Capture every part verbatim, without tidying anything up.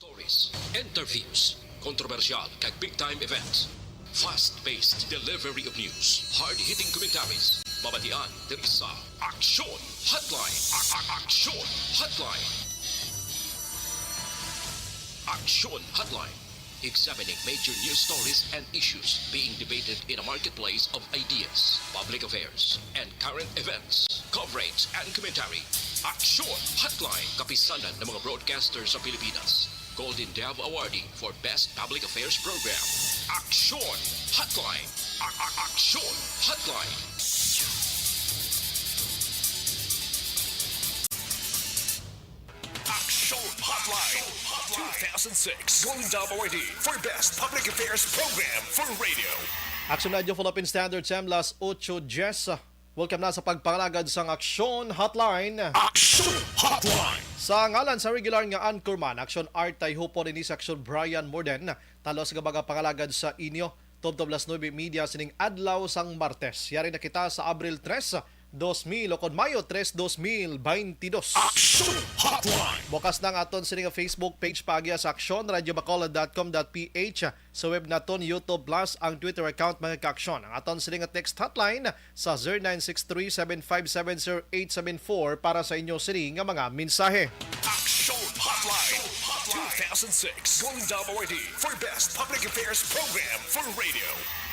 Stories, interviews, kontrobersyal kag big time events. Fast-paced delivery of news, hard-hitting commentaries. Mabatian diri sa Aksyon Hotline. A- a- Aksyon Hotline. Aksyon Hotline. Examining major news stories and issues being debated in a marketplace of ideas, public affairs, and current events. Coverage and commentary. Aksyon Hotline. Kapisanan ng mga broadcaster sa Pilipinas. Golden Dove Awardee for Best Public Affairs Program. Aksyon Hotline. A- a- Aksyon Hotline. Aksyon Hotline two thousand six Golden Dove Awardee for Best Public Affairs Program for Radio. Aksyon Radio Philippine Standard Time, las ocho diez. Welcome na sa pagpangalagad sang Aksyon Hotline. Aksyon Hotline. Sa ngalan sa regular nga anchorman, Aksyon Art Tayhupon, ini si Aksyon Brian Morden. Talos nga mga pangalagad sa inyo. Tubtob las nuebe media sining adlaw sang Martes. Yari na kita sa Abril tres, dos mil, o kon Mayo tres, dos mil beintidos. Aksyon Hotline. Bukas na ang aton sini nga Facebook page, paagi sa aksyon radio bacolod dot com dot p h. Sa web naton, YouTube Plus, ang Twitter account, mga kaaksyon. Ang aton sini nga text hotline sa zero nine six three seven five seven zero eight seven four para sa inyo sini nga mga mensahe. Aksyon Hotline two thousand six Golden Dove Awardee for Best Public Affairs Program for Radio.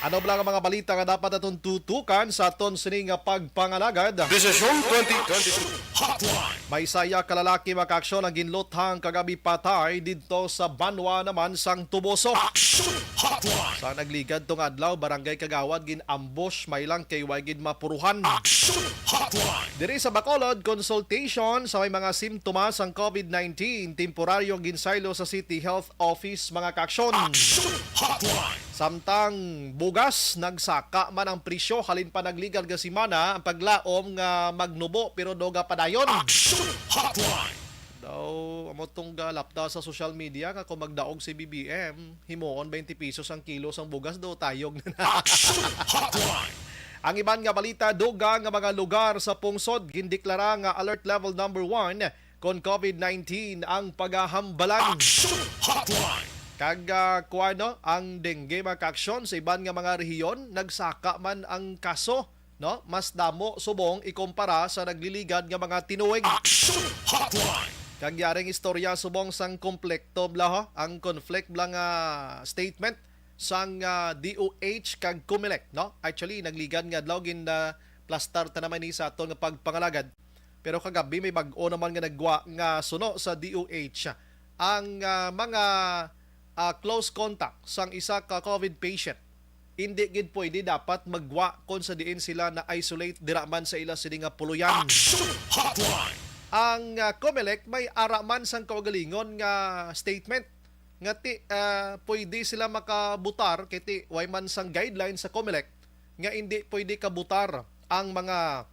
Ano bala nga mga balita nga dapat naton tutukan sa aton sini nga pagpangalagad? Desisyon twenty twenty-two Hotline. May saya ka lalaki, mga kaaksyon, ang ginluthang kagabi patay didto sa banwa naman sang Toboso. Aksyon Hotline. Sa nagligad tong adlaw, Barangay Kagawad gin-ambush, may lang kay way gid mapuruhan. Aksyon Hotline. Diri sa Bacolod, consultation sa may mga simptomas sang covid nineteen, temporaryong ginsaylo sa City Health Office, mga kaaksyon. Aksyon Hotline. Samtang bugas, nagsaka man ang presyo, halin pa nagligad nga semana ang paglaom nga magnubo pero doga padayon. Aksyon Hotline. Daw, amo tong galapda sa social media nga kung magdaog si B B M, himuon twenty pesos ang kilo sang bugas, do tayog na na. Aksyon Hotline. Ang iban nga balita, dugang nga mga lugar sa pungsod gindeklara nga alert level number one kon covid nineteen ang pagahambalan. Aksyon Hotline. Kag, ah, kuwano, ang dengue, mga kaaksyon, sa iban nga mga rehiyon, nagsaka man ang kaso, no? Mas damo subong ikumpara sa nagliligad nga mga tinuig. Aksyon Hotline. Kag yaring istorya subong sang komplekto bala, ho? Ang conflict bala nga statement sang, ah, D O H kag Comelec, no? Actually, nagligad nga adlaw gin, ah, plastar ta naman ni sa aton nga pagpangalagad. Pero kagabi may bag-o naman nga nagwa nga suno sa D O H. Ang, ah, mga, ah, close contact sang isa ka covid patient, hindi gid pwede dapat magwa kon sa diin sila na-isolate dira man sa ila sini nga puloyan. Aksyon Hotline. Ang, ah, Comelec may ara man sang kaugalingon nga statement nga ti, ah, pwede sila makabutar kay ti way man sang guideline sa Comelec nga hindi pwede kabutar ang mga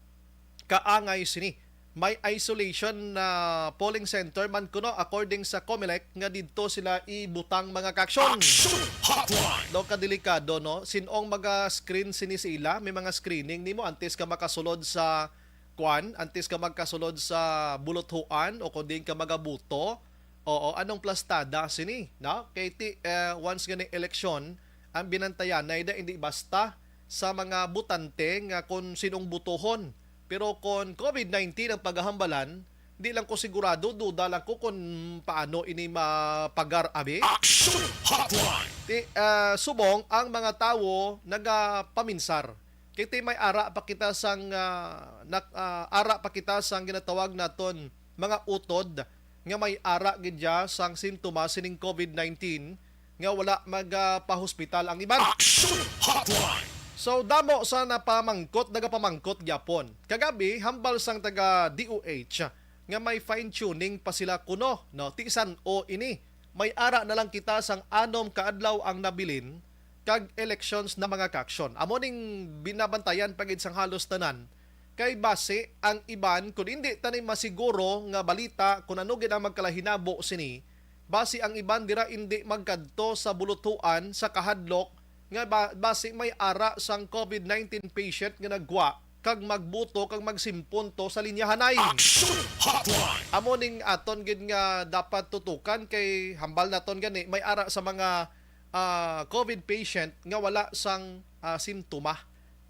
kaangay sini. May isolation na polling center man kuno, according sa Comelec, nga didto sila ibutang, mga kaaksyon. Aksyon Hotline. Do kadelikado, no? Sinong maga-screen sini sa ila? May mga screening nimo antes ka makasulod sa kwan, antes ka magkasulod sa buluthuan o kung diin ka magabuto? Oo, anong plastada sini, no? Kay ti, eh, once nga ni eleksyon, ang binantayanay da hindi basta sa mga butante nga kung sinong butuhon. Pero kung covid nineteen ang pagahambalan, di lang ko sigurado, duda lang ko kung paano ini mapagar, abi. Action Hotline. Ti, ah, subong ang mga tawo nagapaminsar. Kay ti may ara pa kita sang, ah, nak-, ah, ara pa kita sang ginatawag naton mga utod nga may ara gid ya sang sintomas sining covid nineteen nga wala magapahospital ang iban. Action Hotline. So, damo sa napamangkot, nagapamangkot gyapon. Kagabi, hambal sang taga D O H nga may fine-tuning pa sila kuno, no? Ti san-o ini? May ara na lang kita sang anom ka adlaw ang nabilin, kag elections na, mga kaaksyon. Amo ning binabantayan pa gid sang halos tanan, kay basi ang iban, kun indi ta ni masiguro nga balita kun ano gid ang magkalahinabo sini, basi ang iban dira indi magkadto sa buluthuan sa kahadlok nga ba, basi may ara sang covid nineteen patient nga nagwa kag magbuto kag magsimpon to sa linyahanay. Action Hotline! Amo ning aton gid nga dapat tutukan kay hambal naton gani may ara sa mga, ah, COVID patient nga wala sang, ah, simptoma.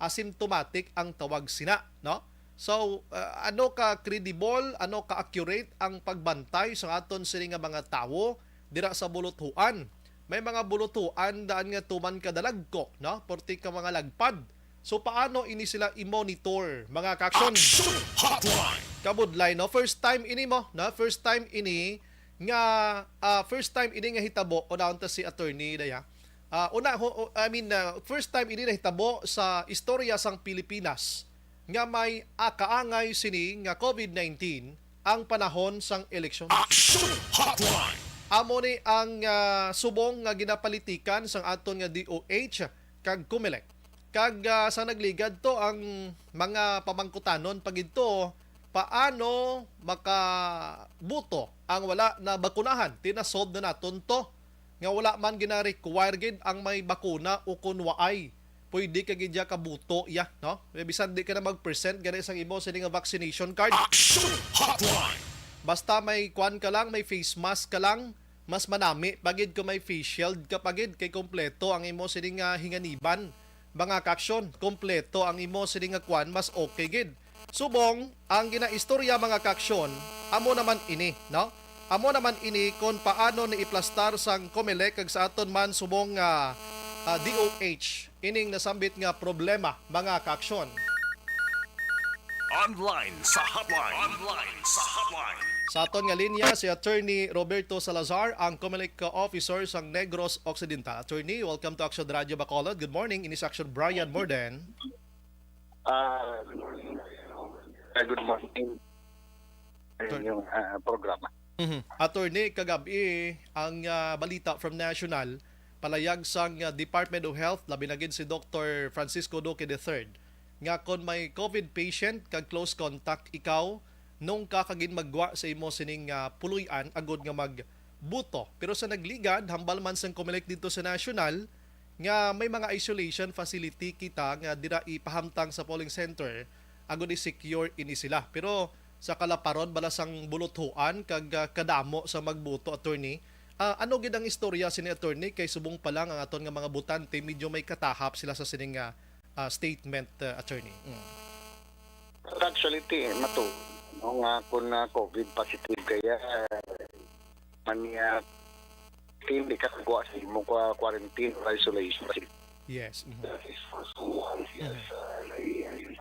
Asymptomatic ang tawag sina, no? So, ah, ano ka credible, ano ka accurate ang pagbantay sa aton sini nga mga tawo dira sa buluthuan? May mga buluthuan daan nga tuman ka dalagko, no? Porti ka mga lagpad. So, paano ini sila i-monitor, mga ka-aksyon? Action Hotline! Kabudlay, no? First time ini mo, no? First time ini nga, ah, first time ini nga hitabo, unahon ta si attorney daya. Ah, una, ho, o- I mean, ah, first time ini nahitabo sa istorya sang Pilipinas nga may akaangay sini nga COVID nineteen ang panahon sang eleksyon. Action Hotline! Amo ni ang, ah, subong nga ginapolitikan sang aton nga D O H kag Comelec. Kag, ah, sa nagligad to ang mga pamangkutanon pa gid to, paano makabuto ang wala na bakunahan? Tinasolve na naton to nga wala man gina-require gid ang may bakuna o kun waay. Pwede ka gid ya kabuto ya, no? Bisan di ka na mag-present gani sang imo sini nga vaccination card. Action Hotline! Basta may kwan ka lang, may face mask ka lang, mas manami pa gid kung may face shield ka pa gid kay kompleto ang imo sini nga hinganiban. Mga ka-aksyon, kompleto ang imo sini nga kwan, mas okay gid. Subong ang ginaistorya, mga ka-aksyon, amo naman ini, no? Amo naman ini kon paano ni iplastar sang Comelec kag sa aton man subong nga, ah, D O H ining nasambit nga problema, mga ka-aksyon. Online sa hotline. Online sa hotline. Sa aton nga linya si Attorney Roberto Salazar, ang Comelec officer sang Negros Occidental. Attorney, welcome to Action Radio Bacolod. Good morning. Ini si Action Brian Morden. Ah, good morning. Good morning. Sir. Inyong, ah, programa. Mhm. Attorney, kagab-i ang, ah, balita from National, palayag sang, ah, Department of Health, labi na gid si Doctor Francisco Duque the third, nga kon may COVID patient kag close contact ikaw, nung ka kagin maggwa sa imo sining, ah, puloy-an agud nga magbuto. Pero sa nagligad, hambal man sang Comelec didto sa National, nga may mga isolation facility kita nga dira ipahamtang sa polling center agud i-secure ini sila. Pero sa kalaparon bala sang buluthuan kag, ah, kadamo sa magbuto, attorney, ah, ano gid ang istorya sini, attorney, kay subong pa lang ang aton nga mga botante medyo may katahap sila sa sining nga, ah, statement, ah, attorney? Mm. Actually, ti, matu, no, nga kung, ah, COVID positive kaya, ah, man niya, hindi ka kagwa sa imo kwa-, quarantine or isolation. Yes. Mhm. Mhm.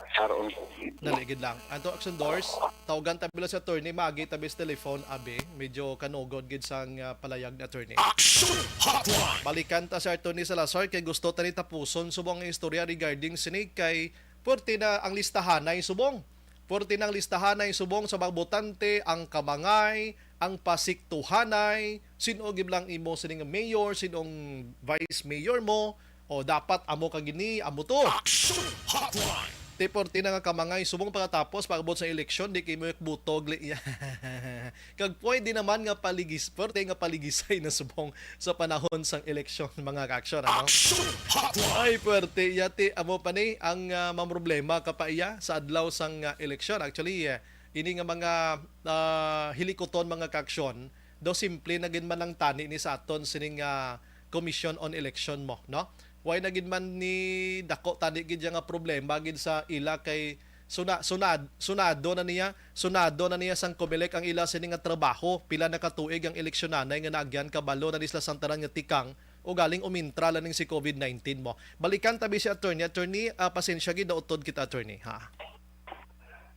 Karon. Dali gid lang. Ato, Action Doors, tawagan ta bila si attorney, maagi ta bis telephone, abi. Medyo kanugod gid sang, ah, palayag ni attorney. Action Hotline! Balikan ta si Attorney Salazar kay gusto ta ni tapuson subong ang istorya regarding sini kay puwerte na ang listahanay subong. Puwerte na ang listahanay subong sa mga botante, ang kamangay, ang pasiktuhanay, sin-o gid lang imo sining mayor, sin-ong vice mayor mo, o dapat amo ka gini, amo to. Action Hotline! Ti puwerte na nga kamangay subong pagkatapos pag-abot sa eleksyon, di kay mo butog li-, kag pwede naman nga paligis-, puwerte nga paligisay na subong sa panahon sang eleksyon, mga ka-action, ano? Action Hotline! Ay, puwerte, yati, amo pa ni ang, ah, mamroblema ka pa iya sa adlaw sang, ah, eleksyon. Actually, eh, ini nga mga, ah, hilikuton, mga ka-action, daw simple na gid man lang tani ni sa aton sining, ah, Commission on Election mo, no? Why na gid man ni dako tani gid ya nga problema gid sa ila kay suna-, sunad-, sunado na niya, sunado na niya sang Comelec ang ila sini nga trabaho. Pila na ka tuig ang eleksyonanay nga naagyan, kabalo na ni sila sang tanan nga tikang, ugaling umintra lang ning si COVID nineteen mo. Balikan tabi si attorney. Attorney, ah, pasensya gid, nautod kita, attorney, ha?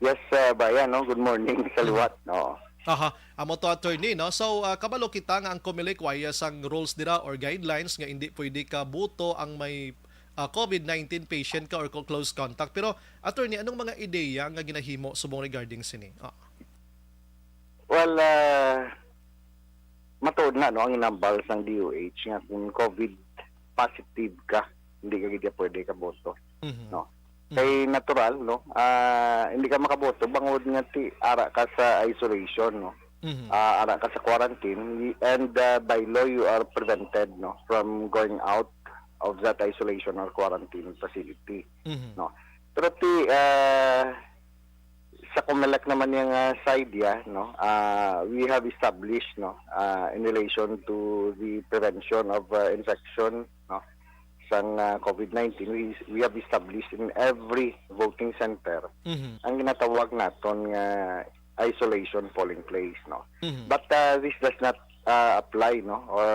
Yes, ah, Brian, no? Good morning sa Mhm. liwat, no? Aha, amo to, attorney, no? So, ah, kabalo kita nga ang Comelec way sang rules dira or guidelines nga hindi pwede ka buto ang may, ah, COVID nineteen patient ka or ko-, close contact. Pero, attorney, anong mga ideya nga ginahimo subong regarding sini? Ah. Well, ah, matuod na, no, ang inambal sang D O H nga kung COVID positive ka, hindi ka gid pwede ka boto, Mhm. no? Mhm. Kay natural, no? Ah, hindi ka makaboto bangod nga ti ara ka sa isolation, no? Mhm. Ah, ara ka sa quarantine, y-, and, ah, by law you are prevented, no, from going out of that isolation or quarantine facility, Mhm. no? Pero ti, ah, sa Comelec naman yang, ah, side ya, no, ah, we have established, no, ah, in relation to the prevention of, ah, infection, no, sang, ah, COVID nineteen, we, we have established in every voting center Mhm. ang ginatawag naton nga isolation polling place, no. Mhm. But, ah, this does not, ah, apply, no, or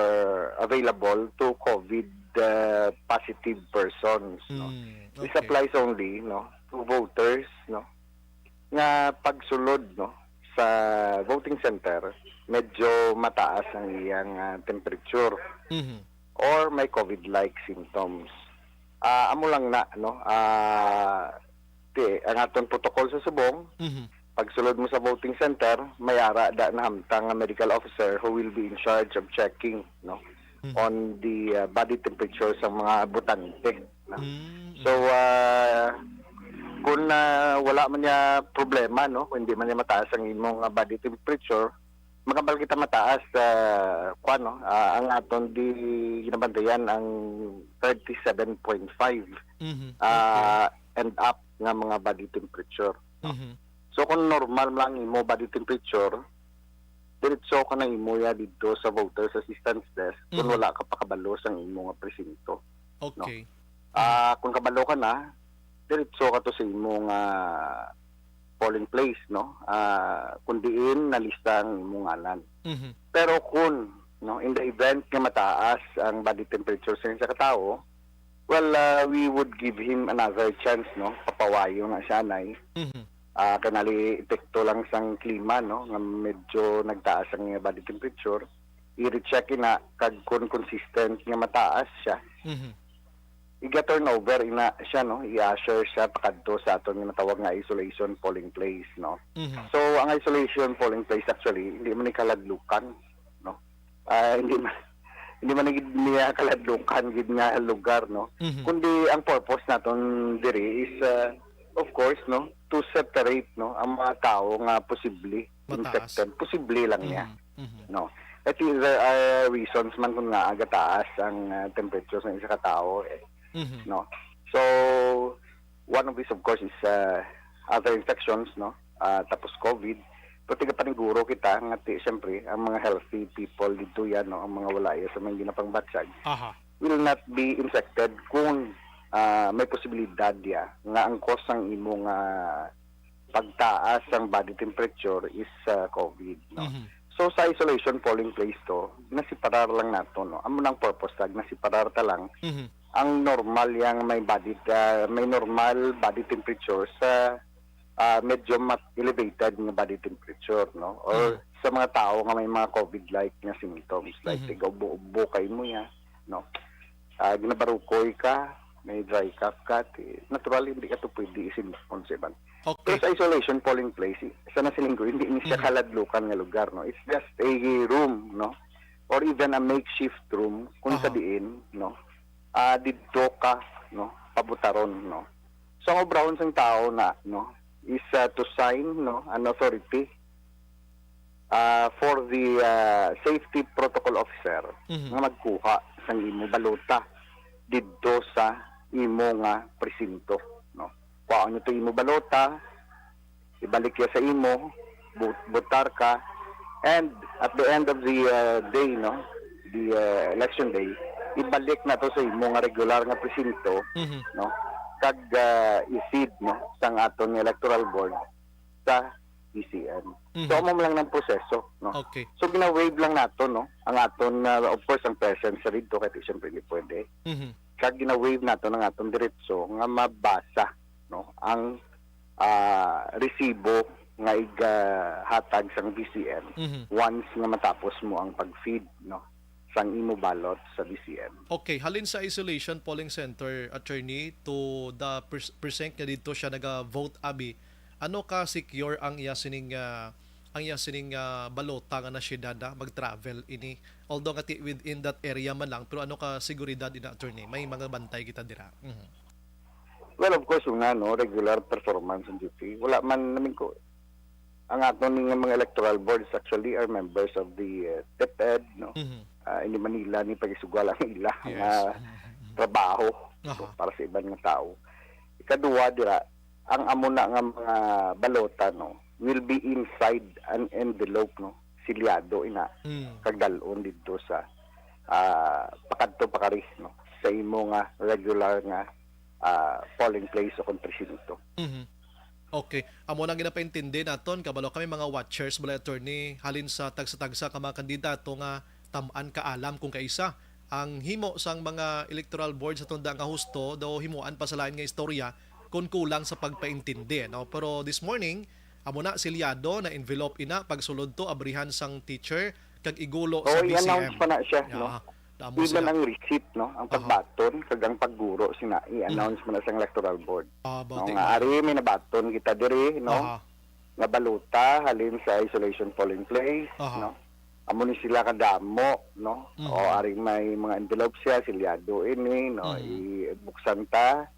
available to COVID, ah, positive persons, no. Mm, This okay. applies only, no, to voters, no, nga pagsulod, no, sa voting center, medyo mataas ang iyang, ah, temperature Mhm. or may COVID-like symptoms. Ah, amo lang na, no? Ah, ti, ang aton protocol sa subong, Mhm. pagsulod mo sa voting center, may ara da nahamtang nga medical officer who will be in charge of checking, no, Mhm. on the, ah, body temperature sa mga botante, no? Mm, So, mhm. ah, kung, ah, wala man niya problema, no, kung hindi man niya mataas ang imong, ah, body temperature, magambal kita mataas, ah, kuwan, no, ah, ang aton di ginabantayan ang thirty-seven point five, Mhm. Okay. ah, and up nga mga body temperature, no? Mhm. So, kung normal lang imo body temperature, diretso ka na imo ya didto sa Voters Assistance Desk kung Mhm. wala ka pa kabalo sang imo nga presinto. Okay. Ah, kung kabalo ka na, diretso ka to sa imo nga polling place, no? Ah, kung diin nalista ang imong ngalan. Mhm. Pero kung, no, in the event nga mataas ang body temperature sa isa ka tawo, well, ah, we would give him another chance, no? Papawayo nga siya, nay. Mhm. Ah, kanali epekto lang sang klima, no, nga medyo nagtaas ang iyang body temperature. I-recheck ina, kag kung consistent nga mataas siya, Mhm. iga-turnover ina siya, no, i-usher siya pakadto sa aton nga natawag nga isolation polling place, no. Mhm. So, ang isolation polling place, actually, hindi man ni kaladlukan, no. Ah, hindi man, hindi man gid niya kaladlukan gid nga lugar, no. Mhm. Kundi ang purpose naton diri is, ah, of course, no, to separate, no, ang mga tawo nga posible Mataas. infected, posible lang niya, Mhm. Mhm. no. Kasi there are reasons man kung nga agataas ang, ah, temperature sa isa ka tawo, eh, Mhm. no. So, one of these, of course, is, ah, other infections, no. Ah, tapos COVID. Pero tigapaniguro kita nga ti, siyempre, ang mga healthy people dito yan, no, ang mga wala ya sa mga ginapangbatsag, Aha. will not be infected kung, ah, may posibilidad ya nga ang cause sang imo nga pagtaas sang body temperature is, ah, COVID, no? Mhm. So, sa isolation polling place to, nasiparar lang nato, no? Amo nang purpose tag nasiparar ta lang Mhm. ang normal yang may body, ah, may normal body temperature sa, ah, medyo mat-, elevated nga body temperature, no? Or Mhm. sa mga tao nga may mga COVID-like nga symptoms, like Mhm. tigaubo-ubo kay mo ya, no? Ah, ginabarukoy ka, may dry cough ka, ti-, naturally, hindi ka to pwede isimpon sa iban. Pero Okay. sa isolation polling place, i-, sa nasiling ko, hindi ni siya Mhm. kaladlukan nga lugar, no? It's just a room, no? Or even a makeshift room, kung sa Aha. diin, no? Ah, didto ka, no? Pabutaron, no? So, ang obrahon sang tao na, no, is, ah, to sign, no, an authority ah, for the, ah, safety protocol officer Mhm. nga magkuha sang imo balota didto sa imo nga presinto, no? Kuhaon niyo to imo balota, ibalik ya sa imo, bu-, botar ka, and at the end of the, ah, day, no, the, ah, election day, ibalik na to sa imo nga regular nga presinto, Mhm. no? Kag, ah, i-seed, no, sang aton nga electoral board sa B C M. Mhm. So, amo lang ng proseso, no? Okay. So, gina-waive lang nato, no? Ang aton, ah, of course, ang presence sa dito, kay siyempre, hindi pwede. Mhm. Kag gina-waive nato ng aton diretso nga mabasa, no, ang, ah, resibo nga igahatag sang B C M Mhm. once nga matapos mo ang pag-feed, no, sang imo ballot sa B C M. Okay, halin sa isolation polling center, attorney, to the pres-, precinct nga dito siya naga-vote, abi, ano ka secure ang iya sining, ah, ang iya sining, ah, balota nga nasyudad na mag-travel ini? Although nga ti-, within that area man lang, pero ano ka seguridad ina, attorney? May mga bantay kita dira. Mhm. Well, of course, una, no, regular performance and duty. Wala man namin ko, ang aton nga mga electoral boards actually are members of the, uh, DepEd, no? Mhm. Ah, hindi man nila ni pagisugal ang ila Yes. nga Mhm. trabaho, Aha. no, para sa iban nga tao. Kadua dira, ang amo na nga mga balota, no, will be inside an envelope, no, silyado ina, Mm. kag dal-on didto sa, ah, pakadto pa kari, no, sa imo nga regular nga, ah, polling place o kon presinto. Mhm. Okay. Amo na ang ginapaintindi naton, kabalo kami mga watchers, bala, attorney, halin sa tagsa-tagsa ka mga kandidato nga tam-an kaalam kung kaisa ang himo sang mga electoral board sa tunda nga husto daw himuan pa sa lain nga istorya kon kulang sa pagpaintindi, no? Pero this morning, amo na, silyado na envelope ina pagsulod to abrihan sang teacher kag igulo sa Oo, i-announce B C M. pa na siya, no? Yeah, naamo Even sila. ang receipt, no? Ang Aha. pagbaton kag ang pagguro sina, i-announce Mhm. mo na sang electoral board. Ah, No, bati nga na. ari may nabaton kita diri, no? Aha. Nga balota halin sa isolation polling place, Aha. no? Amo ni sila kadamo, no? Mhm. O ari may mga envelope siya, silyado ini, no? Mhm. Ibuksan ta,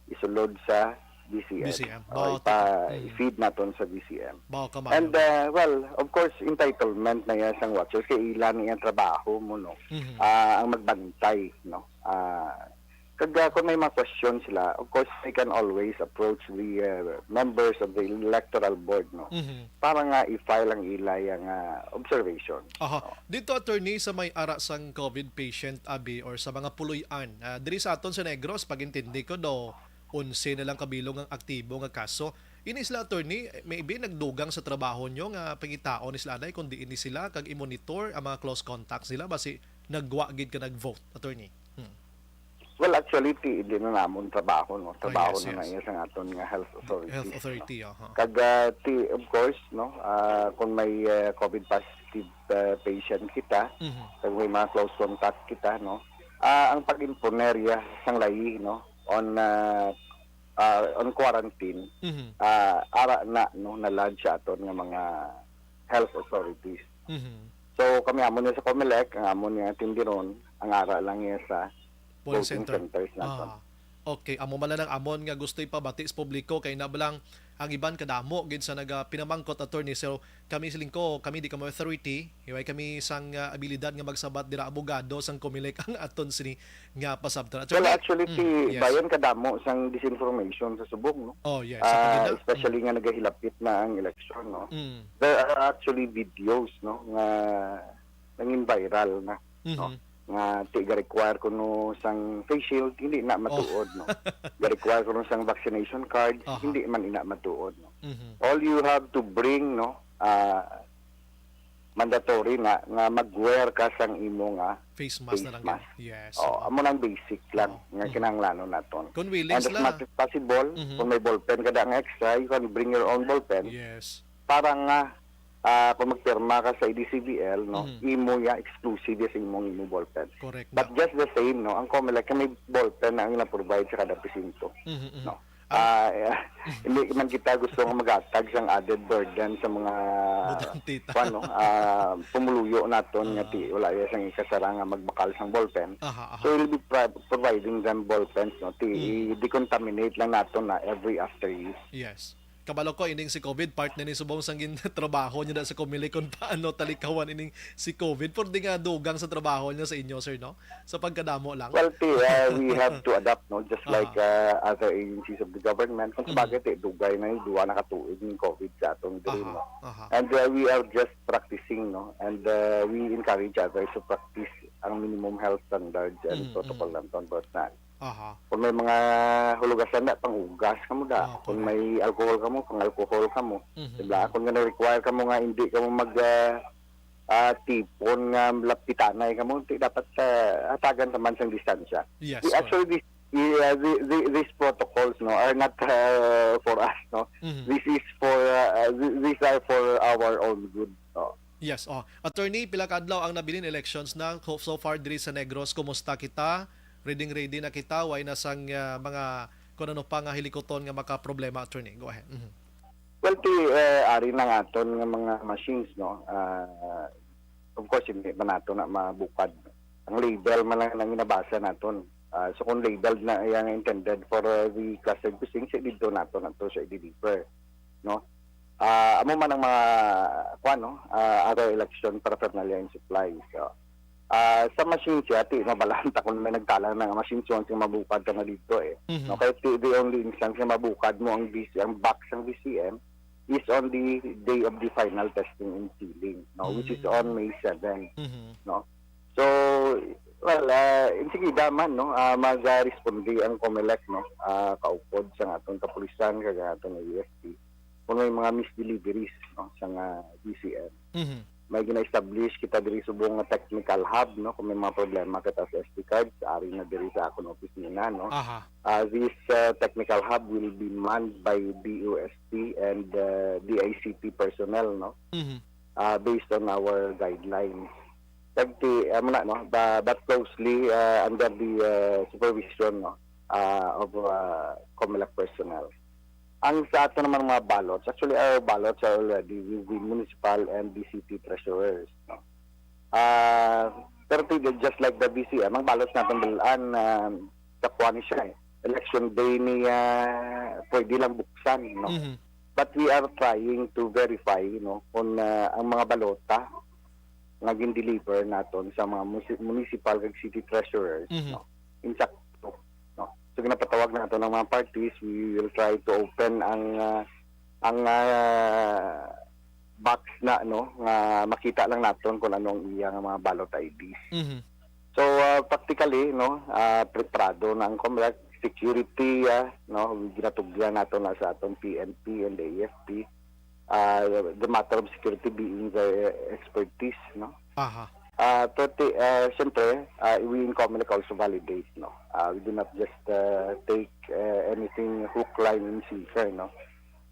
isulod sa B C M. B C M. O Ba, ipa, mm. i-feed naton sa B C M. Ba, kamano. And, uh, well, of course, entitlement na iya sang watchers kay ila ni ang trabaho mo, no? Mhm. Ah, ang magbantay, no? Ah, kag, ah, kung may mga question sila, of course, they can always approach the, uh, members of the electoral board, no? Mhm. Para nga i-file ang ila yang, ah, observation. Aha. Oh. Dito, attorney, sa may ara sang COVID patient, abi, or sa mga puloy-an, ah, diri sa aton sa Negros, pag-intindi ko, do onse na lang kabilog ang aktibo nga kaso. Ini sila, attorney, maybe nagdugang sa trabaho nyo nga pangitaon ni sila anay kung diin ni sila kag i-monitor ang mga close contacts nila, basi nagwa gid ka nag-vote, attorney. Hmm. Well, actually, ti, hindi na namon trabaho, no? Ah, Trabaho yes, na na yes. iya sang aton nga health authorities, Health no? authority, aha. Kag, ah, ti, of course, no, ah, kung may, ah, COVID positive, ah, patient kita, Mhm. kag may mga close contact kita, no, ah, ang pag-imponer iya sang layi, no, on, ah, ah, on quarantine, Mhm. ah, ara na, no, na-lodge sa aton nga mga health authorities. Mhm. So, kami amo ni sa Comelec, ang amo ni tindiron, ang ara lang iya sa Polling voting center. centers naton. Ah. Okay, amo man lang ang amon nga gusto ipabati sa publiko kay na ba lang ang iban kadamo gid sa naga pinamangkot, attorney. So, kami siling ko, kami di kami authority, way kami sang, ah, abilidad nga magsabat dira, abogado sang Comelec ang aton sini nga pasabtan. Well, Attorney? actually, Mm, ti yes. bayan kadamo sang disinformation sa subong, no? Oh, yes. Sa Ah, pagina-, especially mm. nga nagahilapit na ang eleksyon, no? Mm. There are actually videos, no, nga nangin viral na, no? Mhm. Nga ti ga-require kuno sang face shield, hindi na Oh. matuod, no? Ga-require kuno sang vaccination card, Aha. hindi man ina matuod, no? Mhm. All you have to bring, no, ah, mandatory na nga mag-wear ka sang imo nga Face mask face na lang mask. yan. Yes. Oh, Oo. amo nang basic lang Oo. nga Mhm. kinahanglanon naton. Kung willing And as sila. much as possible, Mhm. kung may ballpen ka da nga extra, you can bring your own ballpen Yes. para nga, ah, kung magpirma ka sa A D C B L, no, Mhm. imo ya, exclusive ya sa imong, imo ballpen. Correct But na. just the same, no, ang Comelec kay may ballpen na ang na-provide sa kada presinto, Mhm, mhm. no. Ang Ah, eh, hindi man kita gusto nga maghatag sang added burden sa mga, Botante ta. kuwan, no, ah, pumuluyo naton nga Ah. ti, wala ya sang ikasara nga magbakal sang ballpen. Aha, aha. So, we'll be pro-, providing them ballpens, no? Ti, Mm. i-decontaminate lang naton na every after use. Yes. Kabalo ko, ining si COVID, part na ni subong sang gintrabaho niya na sa Comelec kung paano talikawan ining si COVID. Pero di nga dugang sa trabaho niya sa inyo, sir, no? Sa pagkadamo lang. Well, ti, uh, we have to adapt, no? Just Aha. like, uh, other agencies of the government. Kung Mhm. sabagay, ti, dugay na yung duwa na katuig ng COVID sa atong diri, Aha, no? aha. And, uh, we are just practicing, no? And, uh, we encourage others to practice ang minimum health standards and Mhm, protocol mhm. lang ton, but na. Aha. Kung may mga hulugasan na, pang-ugas ka mo da. Ah, Kung correct. may alcohol ka mo, pang-alcohol ka mo. Mhm, Diba? mhm. Kung nga na-require ka mo nga hindi ka mo mag, ah, ah, tipon nga lapitanay ka mo, ti dapat, ah, hatagan ka man sang distansya. Yes, Di, correct. actually, this, i-, ah, the, the, these protocols, no, are not, ah, for us, no. Mhm. This is for, ah, ah, th-, these are for our own good, no. Yes, oh. Attorney, pila ka adlaw ang nabilin elections na ho-, so far diri sa Negros? Kumusta kita? Ready, ready na kita? Way na sang, ah, mga kung ano pa nga hilikuton nga makaproblema, attorney? Go ahead. Mhm. Well, ti, eh, ari na nga aton nga mga machines, no? Ah, of course, hindi pa nato na mabukad. Ang label man lang ang inabasa naton. Ah, so, kung labeled na yang intended for, uh, the clustered precincts, eh, dito nato na to siya i-deliver, no? Ah, amo man ang mga, kuwan, no? Ah, other election paraphernalia and supplies. So, Ah, sa machine siya, ti, mabalanta kung may nagtalang na nga machine, so, ang mabukad ka na dito, eh. Mhm. No, kaya ti, the only instance nga mabukad mo ang B C, ang box ng B C M is on the day of the final testing and sealing, no, which is Mhm. on May seven, Mhm. no. So, well, ah, insigida man, no, ah, mag-responde ang COMELEC, no, ah, kaupod sa atong kapulisan, kag atong A F P, kung may mga misdeliveries, no, sa nga B C M. Mhm. May gina-establish kita diri subong nga technical hub, no, kung may mga problema kita sa S D cards, ari na diri sa akon opisina, no. Aha. Uh, this uh, technical hub will be manned by D O S T and uh, D I C T personnel, no, Mhm. uh, based on our guidelines. Kag ti, amo na, no, ba, but closely uh, under the uh, supervision, no, uh, of uh, COMELEC personnel. Ang sa ato naman mga ballots, actually, our ballots are already with the municipal and the city treasurers, no? Ah, pero ti, just like the B C M, ang ballots natin, Bilan, um, kakuha ni siya, eh. Election day ni, ah, pwede lang buksan, no? Mhm. But we are trying to verify, no, kung ah, ang mga balota nga gin-deliver naton sa mga musi-, municipal kag city treasurers, Mhm. no, insakto, no? So, ginapatawag nato ng mga parties, we will try to open ang, ah, ang, ah, box na, no, nga makita lang naton kung ano ang iya nga mga ballot I Ds. Mhm. So, ah, practically, no, ah, preparado na ang COMELEC, security, ah, no, ginatugyan nato na sa atong P N P and A F P. Ah, the matter of security being their expertise, no? Aha. Ah, pero ti-, ah, siyempre, ah, we in COMELEC also validate, no? Ah, we do not just ah, take ah, anything hook, line, and sinker, no?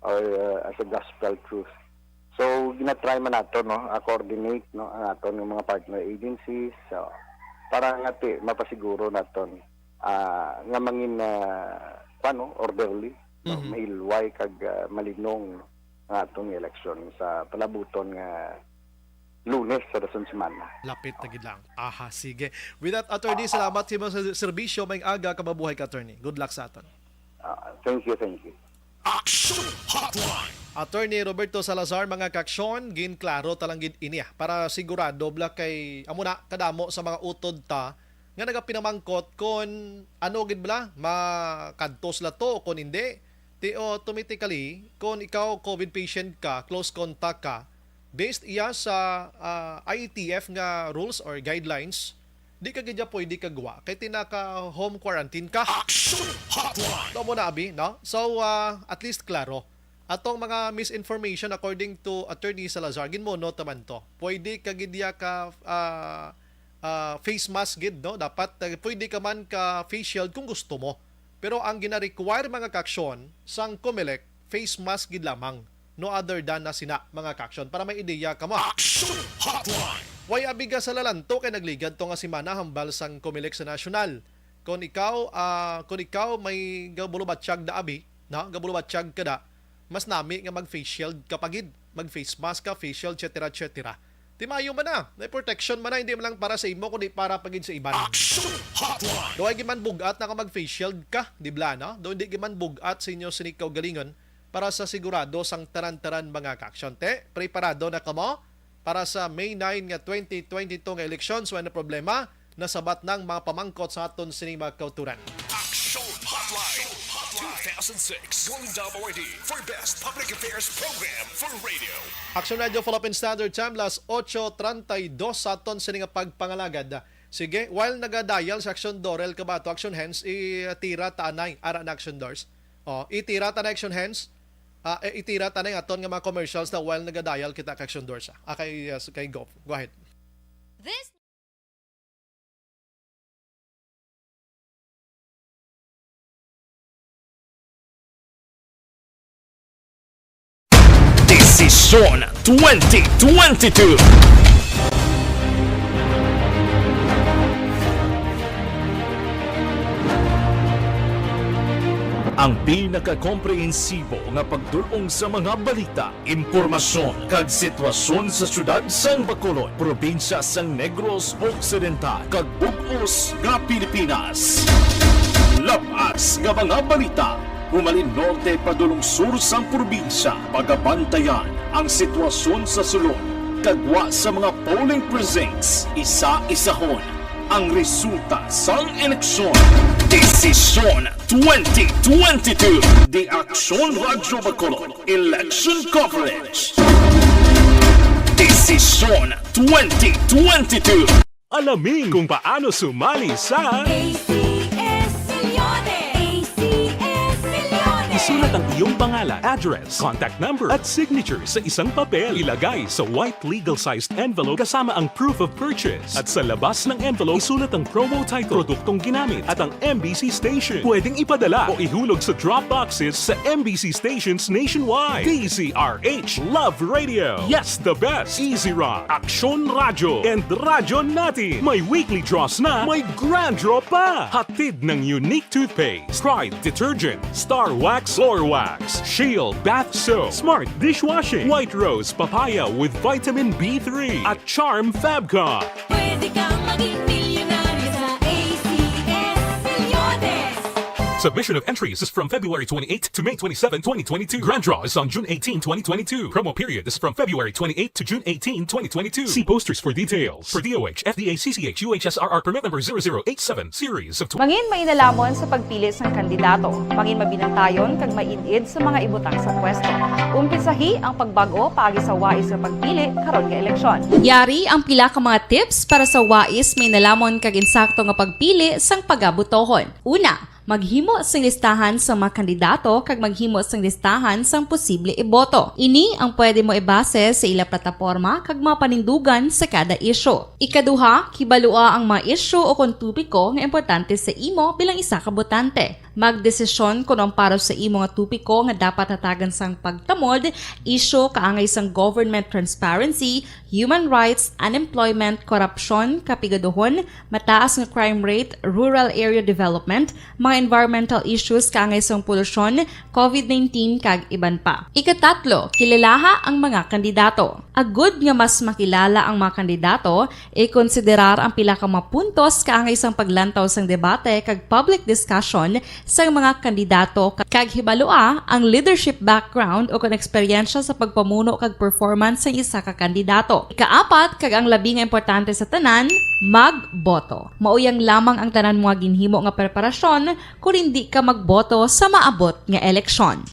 Or ah, as a gospel truth. So, ginatry man nato, no, ah, coordinate, no, ang aton nga mga partner agencies, so, para nga ti, mapasiguro naton ah, nga mangin ah, kuwan, no, orderly, no, Mhm. mahilway kag ah, malinong, no, ang atong eleksyon sa palabuton nga Lunes sa dason semana. Lapit na gid lang. Aha, sige. With that, attorney, salamat sa imong ser-, serbisyo. Maayong aga, kamabuhay ka, attorney. Good luck sa aton. Ah, thank you, thank you. Action Hotline. Attorney Roberto Salazar, mga kaaksyon, ginklaro ta lang gid ini, ah, para sigurado bala kay amo na kadamo sa mga utod ta nga nagapinamangkot kon ano gid bala, makadto sila to o kon hindi. Ti, automatically, kon ikaw COVID patient ka, close contact ka, based iya sa ah, I A T F nga rules or guidelines, di ka gid ya pwede kagwa kay ti naka-home quarantine ka. Action Hotline. Amo na, abi, no? So, ah, at least klaro. Atong mga misinformation, according to Attorney Salazar, ginmono ta man to. Pwede ka gid ya ka, ah, ah, face mask gid, no? Dapat, ah, pwede ka man ka face shield kung gusto mo. Pero ang gina-require, mga kaaksyon, sang COMELEC, face mask gid lamang. No other than na sina, mga kaaksyon. Para may ideya kamo. Action Hotline. Way abiga sa lalanto kay nagligad to nga semana hambal sang COMELEC sa nasyonal. Kung ikaw, ah, kung ikaw may gabulubatyag da, abi, na, gabulubatyag ka da, mas nami nga mag-face shield ka pa gid, mag-face mask ka, face shield, et cetera, et cetera. Ti maayo man na, may protection man na, hindi man lang para sa imo, kundi para pa gid sa iban. Action Hotline. Do ay giman bugat na ka mag-face shield ka, di bala, no? Do hindi giman bugat sa inyo sini kaugalingon para sa sigurado sang tanan-tanan mga kaaksyon. Te, preparado na kamo para sa May nine nga twenty twenty-two nga eleksyon? So, ano problema? Nasabat nang mga pamangkot sa aton sini mga kauturan. Action Hotline, two thousand six, Golden Dome Awardee for Best Public Affairs Program for Radio. Action Radio Philippine Standard Time, las ocho treinta y dos sa aton sini nga pagpangalagad. Sige, while naga-dial sa Action Dorel Kabato, Action Hands, itira ta anay, ara na Action Doors. Oh, itira ta na Action Hands. Ah, eh, itira ta na yung aton nga mga commercials na while naga-dial kita ka Action Doors, ah. Ah, kay, ah, kay Gof. Go ahead. This Desisyon twenty twenty-two. Ang pinakakomprehensibo nga pagdul-ong sa mga balita, impormasyon, kag sitwasyon sa siyudad sang Bacolod, probinsya sang Negros Occidental, kag bug-os nga Pilipinas. Labas nga mga balita, humalin norte padulong sur sang probinsya, pagabantayan ang sitwasyon sa sulod, Kagwa sa mga polling precincts, isa-isahon ang resulta sang eleksyon. Desisyon twenty twenty-two, The Aksyon Radyo Bacolod Election Coverage. Desisyon twenty twenty-two. Alamin kung paano sumali sa A C S Millones. A C S Millones. Isulat ang iyong pangalan, address, contact number, at signature sa isang papel. Ilagay sa white legal-sized envelope kasama ang proof of purchase. At sa labas ng envelope, isulat ang promo title, produktong ginamit, at ang M B C station. Pwedeng ipadala o ihulog sa drop boxes sa M B C stations nationwide. D Z R H, Love Radio, Yes the Best, Easy Rock, Aksyon Radyo, and Radyo Natin. May weekly draws na, may grand draw pa. Hatid ng Unique Toothpaste, Pride Detergent, Star Wax Floor Wax, Shield Bath Soap, Smart Dishwashing, White Rose Papaya with Vitamin B three, at Charm Fabcon. Pwede kang maging milyonaryo sa A C S Millones. Submission of entries is from February twenty-eighth to May twenty-seven, twenty twenty-two. Grand draw is on June eighteen, twenty twenty-two. Promo period is from February twenty-eighth to June eighteen, twenty twenty-two. See posters for details. For D O H, F D A, C C H, U H S R R permit number zero zero eight seven, series of tw- Mangin mainalamon sa pagpili sang kandidato. Mangin mabinantayon kag maid-id sa mga ibutang sa pwesto. Umpisahi ang pagbag-o paagi sa wais nga pagpili karon nga eleksyon. Yari ang pila ka mga tips para sa wais, mainalamon kag insakto nga pagpili sang pagabotohon. Una, maghimo sing listahan sa mga kandidato kag maghimo sing listahan sang posible iboto. Ini ang pwede mo ibase sa ila plataporma kag mga panindugan sa kada isyu. Ikaduha, kibalua ang mga isyu o kon topiko nga importante sa imo bilang isa ka botante. Magdesisyon kon ang para sa imo nga topiko nga dapat hatagan sang pagtamod, isyu kaangay sang government transparency, human rights, unemployment, korupsyon, kapigaduhon, mataas nga crime rate, rural area development, mga environmental issues kaangay sang polusyon, covid nineteen, kag iban pa. Ikatatlo, kilalaha ang mga kandidato. Agud nga mas makilala ang mga kandidato, ikonsiderar ang pila ka mga puntos kaangay sang paglantaw sang debate kag public discussion sang mga kandidato, kag hibalua ang leadership background o kon eksperyensya sa pagpamuno kag performance sang isa ka kandidato. Ikaapat, kag ang labi nga importante sa tanan, magboto. Mauyang lamang ang tanan mo nga ginhimo nga preparasyon kon indi ka magboto sa maabot nga eleksyon.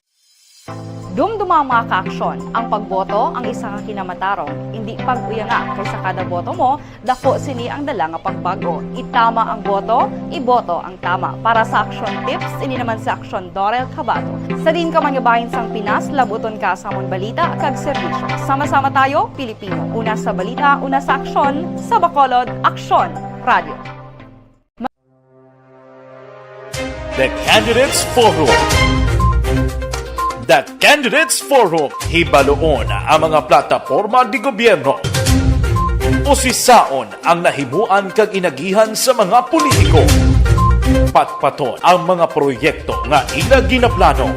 Dumduma, mga kaaksyon, ang pagboto ang isa ka kinamatarong. Indi pag-uyanga, kay sa kada boto mo, dako sini ang dala nga pagbag-o. Itama ang boto, iboto ang tama. Para sa Aksyon Tips, ini naman si Aksyon Dorel Cabato. Sa diin ka man nga bahin sang Pinas, labuton ka sa amon balita kag serbisyo. Sama-sama tayo, Pilipino. Una sa balita, una sa aksyon, sa Bacolod, Aksyon Radio. The Candidates Forum. The Candidates Forum, hibaluon ang mga plataporma de gobyerno. Usisaon ang nahimuan kag inagihan sa mga politiko. Patpaton ang mga proyekto nga ila ginaplano.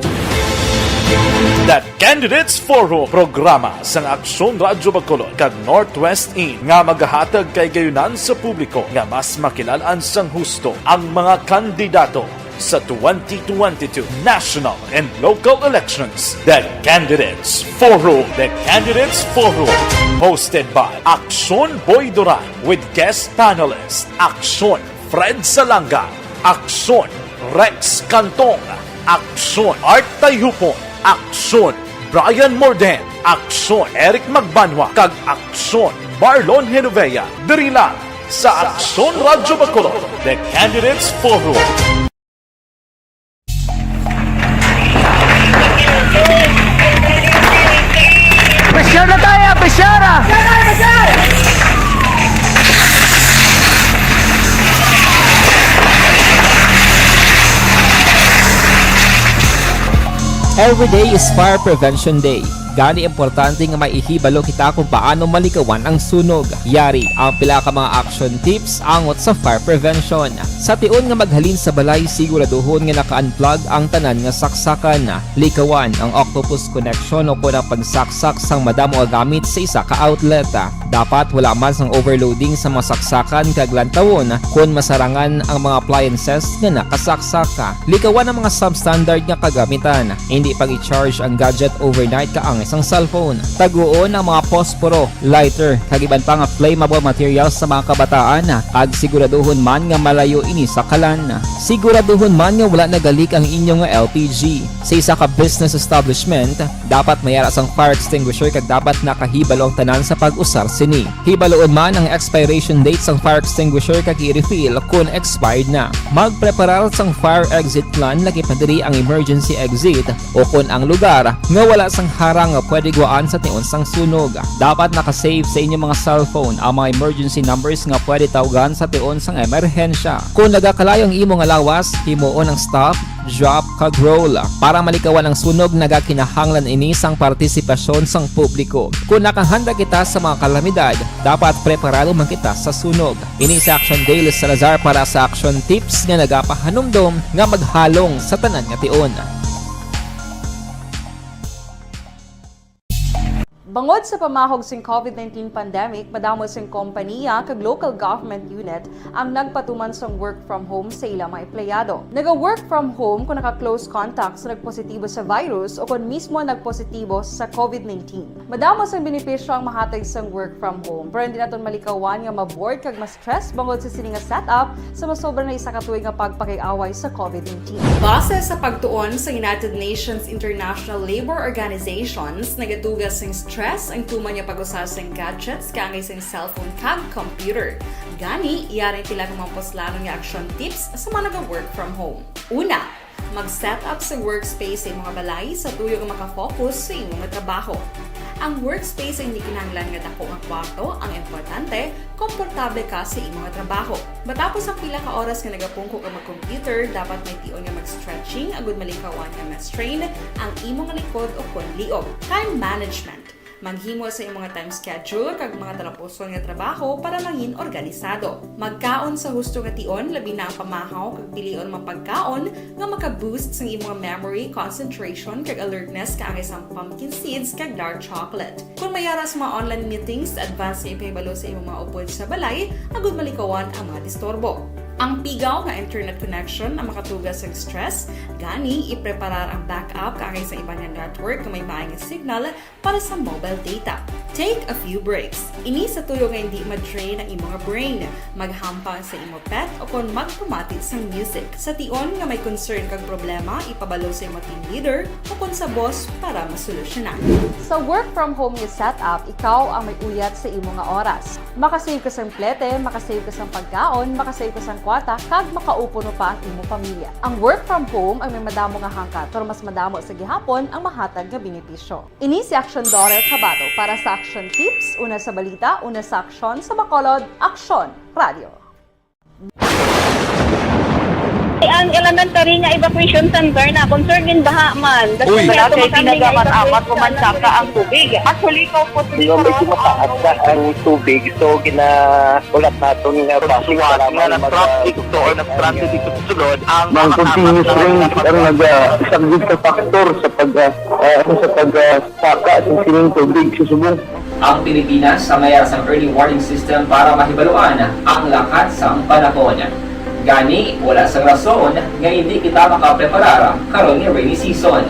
The Candidates Forum, programa sang Aksyon Radyo Bacolod kag Northwest In nga magahatag kahigayonan sa publiko nga mas makilalaan sang husto ang mga kandidato sa twenty twenty-two national and local elections. The Candidates Forum. The Candidates Forum. Hosted by Aksyon Boy Duran with guest panelist Aksyon Fred Salanga, Aksyon Rex Cantong, Aksyon Art Tayhupon, Aksyon Brian Morden, Aksyon Eric Magbanwa, kag Aksyon Marlon Genovea, diri lang sa Aksyon Radyo Bacolod, The Candidates Forum. Pressure na tayo, pressure ah! Every day is Fire Prevention Day. Gani, importante nga may ihibalo kita kung paano malikawan ang sunog. Yari ang pila ka mga action tips angot sa fire prevention. Sa tion nga maghalin sa balay, siguraduhon nga naka-unplug ang tanan nga saksakan. Likawan ang octopus connection o kon ang pagsaksak sang madamo nga gamit sa isa ka outlet. Dapat wala man sang overloading sa mga saksakan kag lantawon kon masarangan ang mga appliances nga nakasaksak. Likawan ang mga substandard nga kagamitan. Hindi pag-i-charge ang gadget overnight kaangay sang cellphone. Taguon ang mga posporo, lighter, kag iban pa nga flammable materials sa mga kabataan, kag siguraduhon man nga malayo ini sa kalan. Siguraduhon man nga wala nagalik ang inyo nga L P G. Sa isa ka business establishment, dapat may ara sang fire extinguisher kag dapat nakahibalo ang tanan sa pag-usar sini. Hibaluon man ang expiration date sang fire extinguisher kag i-refill kon expired na. Magpreparar sang fire exit plan, lakip na diri ang emergency exit, o kon ang lugar nga wala sang harang nga pwede guwaan sa tion sang sunog. Dapat naka-save sa inyong mga cellphone ang mga emergency numbers nga pwede tawgan sa tion sang emerhensya. Kon nagakalayo ang imo nga lawas, himuon ang stop, drop, kag roll. Para malikawan ang sunog, nagakinahanglan ini sang partisipasyon sang publiko. Kon nakahanda kita sa mga kalamidad, dapat preparado man kita sa sunog. Ini si Action Dale Salazar para sa Action Tips nga nagapahanumdom nga maghalong sa tanan nga tion. Bangod sa pamahog sing covid nineteen pandemic, madamo sing kompaniya kag local government unit ang nagpatuman sang work from home sa ila mga empleyado. Naga-work from home kung naka-close contact sa nagpositibo sa virus o kon mismo nagpositibo sa covid nineteen. Madamo sang benepisyo ang mahatag sang work from home, pero hindi naton malikawan nga ma-bored kag ma-stress bangod sa sini nga setup sa masobra na isa ka tuig nga pagpakig-away sa covid nineteen. Base sa pagtuon sa United Nations International Labour Organizations, nagatuga sing stress ang tuman nga pag-usa sing gadgets kaangay sing cellphone kag computer. Gani, yari pila ka mga puslanon nga action tips sa mga naga-work from home. Una, mag-set up sa workspace sa imong balay sa tuyo nga makafocus sa imong trabaho. Ang workspace ay hindi kinahanglan nga dako nga kwarto, ang importante, komportable ka sa imong trabaho. Matapos ang pila ka oras nga nagapungko ka mag-computer, dapat may tion nga mag-stretching agud malikawan nga ma-strain ang imong likod o kon liog. Time management. Maghimo sa imong time schedule kag mga talapuson nga trabaho para mangin organisado. Magkaon sa husto nga tion, labi na ang pamahaw, kag pilion ang mga pagkaon nga maka-boost sang imong memory, concentration, kag alertness, kaangay sang pumpkin seeds kag dark chocolate. Kung may ara sa mga online meetings, advance nga ipahibalo sa imong mga upod sa balay agud malikawan ang mga disturbo. Ang pigaw nga internet connection ang makatuga sang stress, gani ipreparar ang backup kaangay sa iban nga network nga may maay nga signal para sa mobile data. Take a few breaks. Ini sa tuyo nga hindi ma-drain ang imong brain. Maghampang sa imo pet o kon magpamati sang music. Sa tion nga may concern kag problema, ipabalo sa imo team leader o kon sa boss para masolusyonan. Sa work from home nga setup, ikaw ang may uyat sa imo nga oras. Makasave ka sang plete, makasave ka sang pagkaon, makasave ka sang kwarta, kag makaupo no pa ang imo pamilya. Ang work from home ang may madamo nga hangkat, pero mas madamo sa gihapon ang mahatag nga benepisyo. Ini si Action Dorel Cabato para sa Action Tips, una sa balita, una sa aksyon, sa Bacolod, Aksyon Radio. Ang elementary nga evacuation center na concern din baha man. Uy, wala kay pinagamat-amat, umansaka ang tubig. Actually, ko po, medyo mataas na ang tubig, so ginaulat naton nga basi nga nag-traffic to or nag-transit dito sa sulod ang mga continuous rain ang nag-, ah, isang big factor sa pag, ah, ah, sa pag, ah, saka sa sining tubig sa subong. Ang Pilipinas ang may sang early warning system para mahibaluan ang lakat sang panahon. Gani, wala sang rason nga hindi kita makapreparar karon nga rainy season.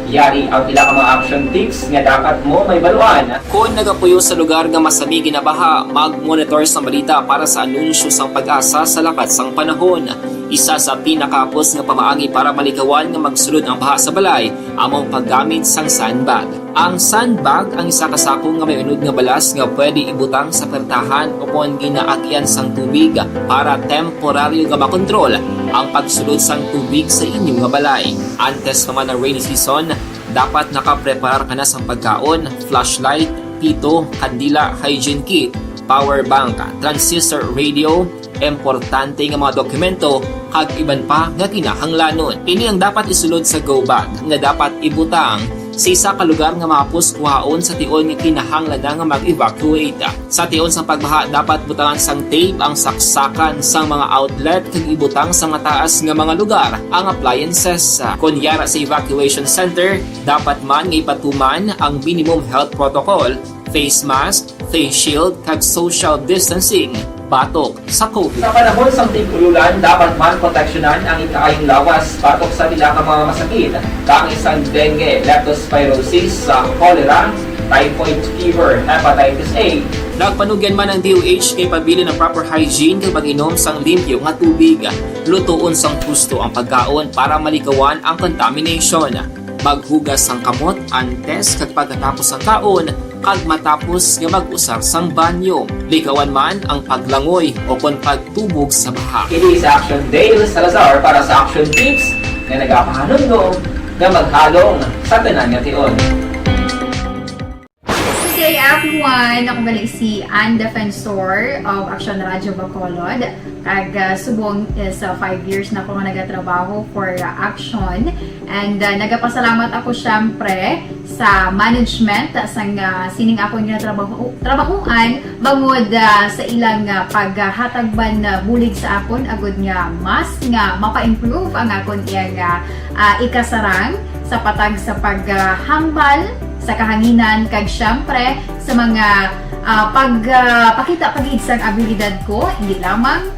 Yari ang pila ka mga action tips nga dapat mo mahibaluan. Kon nagapuyo sa lugar nga masami ginabaha, mag-monitor sang balita para sa anunsyo sang PAGASA sa lakat sang panahon. Isa sa pinakahapos nga pamaagi para malikawan nga magsulod ang baha sa balay amo ang paggamit sang sandbag. Ang sandbag ang isa ka sako nga may unod nga balas nga pwede ibutang sa pertahan o kon ginaagian sang tubig para temporaryo nga makontrol ang pagsulod sang tubig sa inyo nga balay. Antes pa man ang rainy season, dapat nakapreparar ka na sang pagkaon, flashlight, pito, kandila, hygiene kit, power bank, transistor radio, importante nga mga dokumento, kag iban pa nga kinahanglanon. Ini ang dapat isulod sa go bag nga dapat ibutang sa isa ka lugar nga mahapos kuhaon sa tion nga kinahanglan na nga mag-evacuate. Sa tion sang pagbaha, dapat butangan sang tape ang saksakan sang mga outlet kag ibutang sa mataas nga mga lugar ang appliances. Kon yara sa evacuation center, dapat man nga ipatuman ang minimum health protocol, face mask, face shield, kag social distancing. batok sa COVID. Sa panahon sang tig-ululan, dapat man proteksyonan ang ikaayong lawas batok sa pila ka mga masakit, kaang sang dengue, leptospirosis, sa cholera, typhoid fever, hepatitis A. Nagpanugyan man ang D O H kay pabilin ang proper hygiene kag pag-inom sang limpyo nga tubig. Lutoon sang husto ang pagkaon para malikawan ang contamination. Maghugas sang kamot antes kag pagkatapos sang kaon, kag matapos nga mag-usar sang banyo. Likawan man ang paglangoy o kon pagtubog sa baha. Ini si Action Dale Salazar para sa Action Tips nga nagapahanumdom nga maghalong sa tanan nga tion. Good day, everyone! Ako gali si Ann Defensor of Action Radio Bacolod. Kag ah, subong is ah, five years na ko nga nagatrabaho for ah, Action. And ah, nagapasalamat ako syempre sa management sang ah, sining akon nga trabaho trabahuan bangod ah, sa ilang ah, paghatag man ah, bulig sa akon agud nga mas nga mapa-improve ang akon iyang ah, ah, ikasarang sa patag sa paghambal sa kahanginan kag syempre sa mga ah, pag ah, pakita pa gid sang abilidad ko, hindi lamang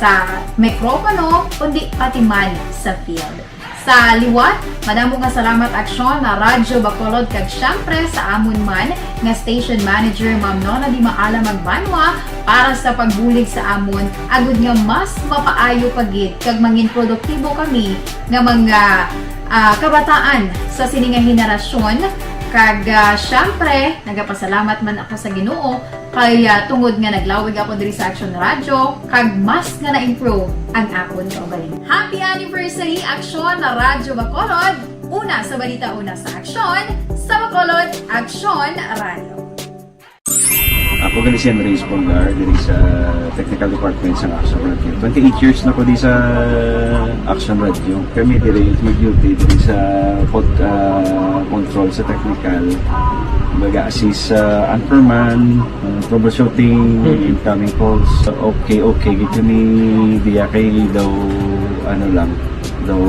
sa mikropono kundi pati man sa field. Sa liwat, madamo nga salamat Aksyon na Radyo Bacolod kag syempre sa amon man nga station manager Ma'am Nona Di Maala Magbanwa para sa pagbulig sa amon agud nga mas mapaayo pa gid kag mangin produktibo kami nga mga ah, kabataan sa sini nga henerasyon kag ah, syempre nagapasalamat man ako sa Ginoo kay ah, tungod nga naglawig ako diri sa Action Radio kag mas nga na-improve ang akon kaugalingon. Happy anniversary Action Radyo Bacolod! Una sa balita, una sa aksyon, sa Bacolod Action Radio. Ako gali si Henry Espolgar diri sa technical department sa Action Radio. Twenty-eight years na ko di sa Action Radio. Kami diri nag-duty diri sa pod, ah, control sa technical. Baga assist sa anchorman, ah, troubleshooting, incoming calls. Okay, okay. Gito ni diya kay daw ano lang, daw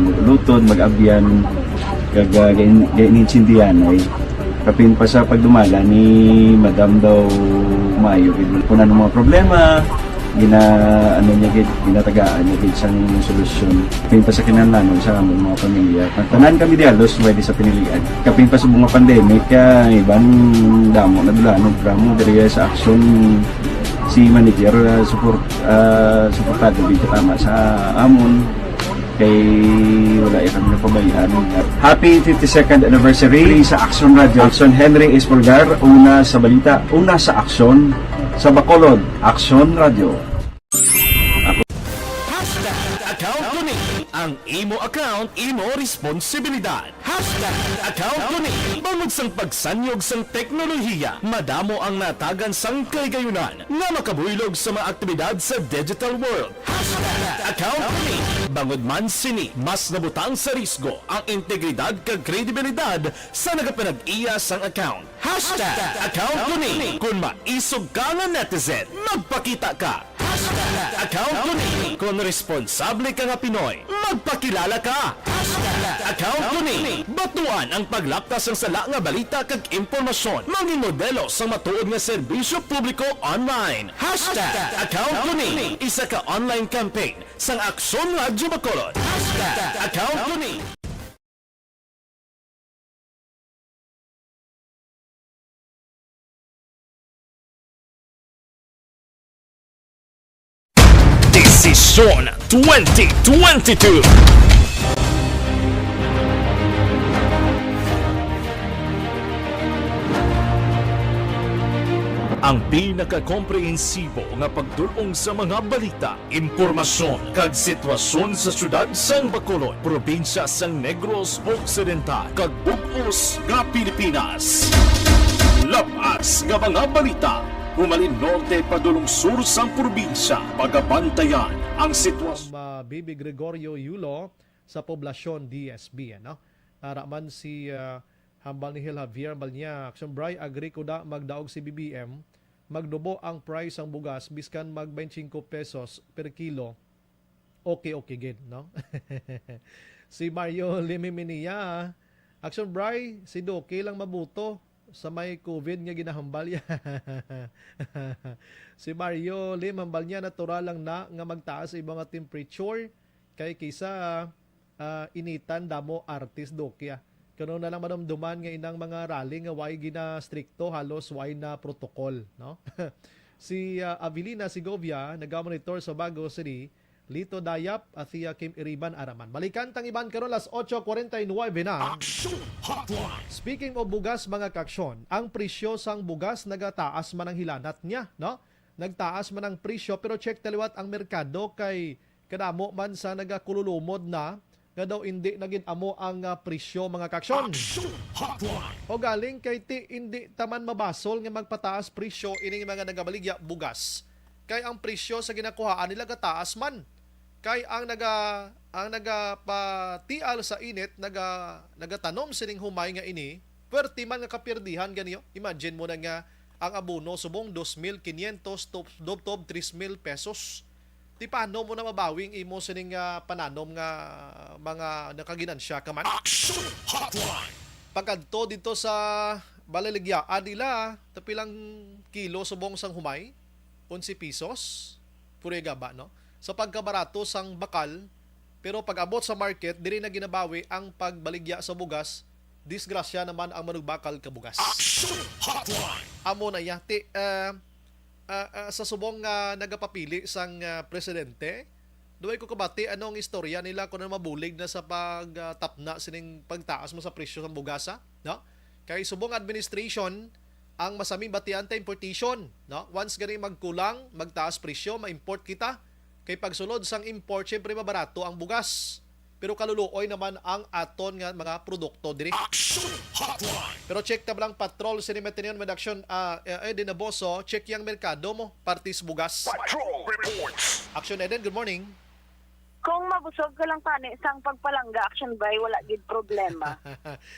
mag-ulutod, mag-abyan, kag ah, gain- gainintindihan ay kapin pa sa pagdumala ni Madam daw maayo gid. Kung ano mga problema, gina ano niya gid, ginatagaan niya gid sang solusyon. Kapin pa sa kinahanglanon sa among mga pamilya. Ang tanan kami di halos may di sa pinilian. Kapin pa sa mga pandemic, kaya iban damo na dula no drama diri sa action si manager uh, support uh, suportado gid tama sa amon kay wala ya kami napabayaan. Happy fifty-second anniversary sa Action Radio. Action Henry Espolgar, una sa balita, una sa aksyon, sa Bacolod, Action Radio. Hashtag account ko ni. Ang imo account, imo responsibilidad. Hashtag account ko ni. Bangod sang pagsanyog sang teknolohiya, madamo ang natagan sang kahigayonan nga makabuylog sa mga aktibidad sa digital world. Hashtag account ko ni. Bangod man sini, mas nabutang sa risgo ang integridad kag kredibilidad sa nagapanag-iya sang account. Hashtag account ko ni. Kon maisog ka nga netizen, magpakita ka. Hashtag account ko ni. Kon responsable ka nga Pinoy, magpakilala ka. Hashtag account ko ni. Batuan ang paglapta sang sala nga balita kag impormasyon. Mangin modelo sang matuod nga serbisyo publiko online. Hashtag account ko ni. Isa ka online campaign sang Aksyon Radyo Bacolod. Hashtag account ko ni. Desisyon twenty twenty-two. Ang pinakakomprehensibo nga pagdul-ong sa mga balita, impormasyon, kag sitwasyon sa siyudad sang Bacolod, probinsya sang Negros Occidental, kag bug-os nga Pilipinas. Lab-as nga mga balita, humalin norte padulong sur sang probinsya, pagabantayan ang sitwasyon. Ma Bibi Gregorio Yulo sa Poblacion D S B, ano? Ara man si ah, Hambal ni Hil Javier Balnya, Action Bry, agree ko da magdaog si B B M, magdubo ang price sang bugas biskan mag twenty-five pesos per kilo. Okay, okay gid, no? Si Mario Limiminia, Action Bry, si Duque lang mabuto. sa may COVID nga ginahambal niya. Si Mario Lim, hambal niya, natural lang na nga magtaas ang mga temperature kay kaysa, ah, initan damo artist, Dokia. Kuno na lang madumduman nga inang mga rally nga way ginastrikto, halos way na protocol, no? Si, ah, Avelina Segovia, nagamonitor sa Bago City, Lito Dayap, Athea Kim Iriban Araman. Balikan tang iban karon, las ocho cuarenta y nueve na. Action Hotline. Speaking of bugas, mga kaaksyon, ang presyo sang bugas nagataas man ang hilanat niya, no? Nagtaas man ang presyo, pero check ta liwat ang merkado kay kadamo man sa nagakululumod na nga daw indi na gid amo ang, ah, presyo, mga kaaksyon. Action Hotline. O galing kay ti indi taman mabasol nga magpataas presyo ining mga nagabaligya bugas. Kay ang presyo sa ginakuhaan nila gataas man. Kay ang naga-, ang nagapatial sa init, naga-, nagatanom sining humay nga ini, puwerte man nga kapirdihan ganiyo. Imagine mo na nga ang abono subong dos mil quinientos to, tubtob tres mil pesos. Ti paano mo na mabawi ang imo sining, ah, pananom nga mga nakaginansya ka man? Action Hotline. Pagkadto dito sa balaligyaan nila, tapilang kilo subong sang humay, onse pesos. Puro gaba, no? Sa pagkabarato sang bakal, pero pag-abot sa market, diri na ginabawi ang pagbaligya sa bugas. Disgrasya naman ang manugbakal ka bugas. Action Hotline. Amo na ya. Ti, ah, ah, ah, sa subong nga nagapapili sang, ah, presidente, duway ko kabati anong istorya nila kung ano mabulig na sa pag, ah, tapna sining pagtaas mo sa presyo sa bugasa, no? Kay subong administration, ang masaming batian ta importation, no? Once gani magkulang, magtaas presyo, ma-import kita. Kay pagsulod sang import, syempre mabarato ang bugas. Pero kaluluoy naman ang aton nga mga produkto diri. Action Hotline. Pero check ta lang patrol sini Metinion with Action, ah, eh, eh, din na boso, check yang merkado mo, partis bugas. Patrol reports. Action Eden, good morning. Kung mabusog ka lang tani sang pagpalangga, Action Bay, wala gid problema.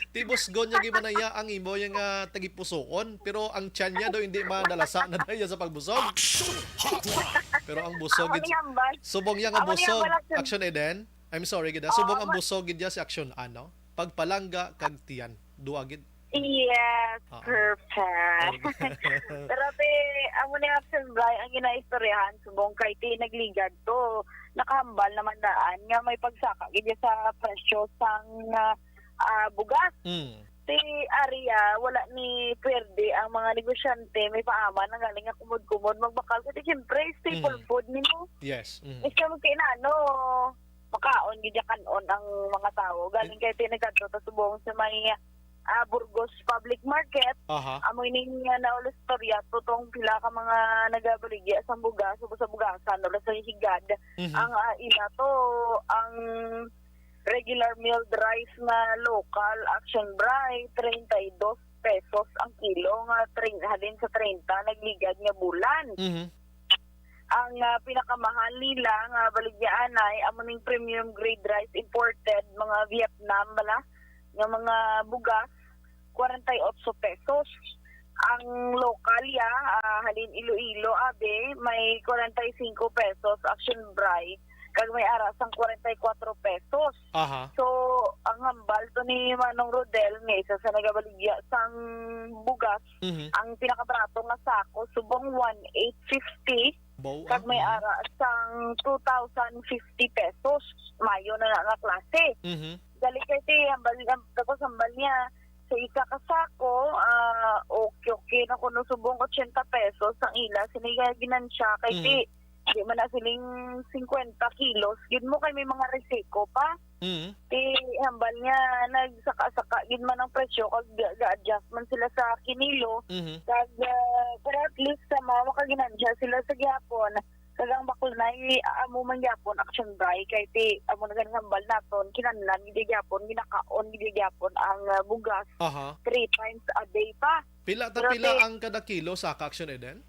Ti busgon niya gimanaya ang imo yang, ah, tagipusoon, pero ang tiyan niya daw hindi madalasa na daya sa pagbusog. Action Hotline. Pero ang busog Amo gid, ni hambal. Subong yang Amo ni busog, hambal, Action. Action Eden. I'm sorry gid, ah. Subong Oo, ang ma- busog gid ya si Action, ano? Pagpalangga kag tiyan. Duwa gid. Yes, Oo. Perfect. Pero ti, amo ni Action Bay, ang ginaistoryahan, subong kay ti nagligad to. Nakahambal naman daan nga may pagsaka gid ya sa presyo sang, ah, ah, bugas. Mm. Ti area, wala ni pwede ang mga negosyante, may paaman na galing nga kumod-kumod magbakal. Kasi siyempre, staple Mm. food nimo. Yes. Mm. Is kamo kay na, ano, makaon gid ya kan-on ang mga tawo. Galing kay ti nagkadto ta subong sa may, ah, Burgos Public Market. Aha. Amo ini nga naulistorya to tong pila ka mga nagabaligya sa bugas, sa bugasan, o sa higad. Mhm. Ang, ah, ila to, ang regular milled rice nga local, Action Bay, treinta y dos pesos ang kilo nga trin-, halin sa treinta nagligad nga bulan. Mhm. Ang, ah, pinakamahal nila nga baligyaanay amo ning premium grade rice imported, mga Vietnam bala, nga mga bugas, kwarenta y otso pesos. Ang lokal ya, ah, halin Iloilo, abi, may kwarenta y singko pesos, Action Bay, kag may ara sang kwarenta y kuwatro pesos. Aha. So, ang hambal to ni Manong Rodel nga isa sa nagabaligya sang bugas, Mhm. ang pinakabarato nga sako subong one eight fifty, Baw, kag ah, may mhm. ara sang two thousand fifty pesos. Mayo na na nga klase. Mhm. Gali kay ti hambal, tapos hambal niya sa isa ka sako, ah, okay, okay na kuno subong ochenta pesos ang ila sini nga ginansya kay Mhm. ti di man na siling singkwenta kilos gid mo kay may mga resiko pa. Mhm. Ti hambal niya nagsaka-saka gid man ang presyo kag ga-, ga-adjust man sila sa kinilo. Mhm. Kag, ah, pero at least sa mga makaginansya sila sa gihapon. Kag ang bakla na, i-, amo man gyapon, Action Bay, kay ti, amo na gani hambal naton, kinahanglan gid gyapon, ginakaon gid gyapon ang, ah, bugas Aha. three times a day pa. Pila ta, Pero pila ti- ang kada kilo sa Action Eden?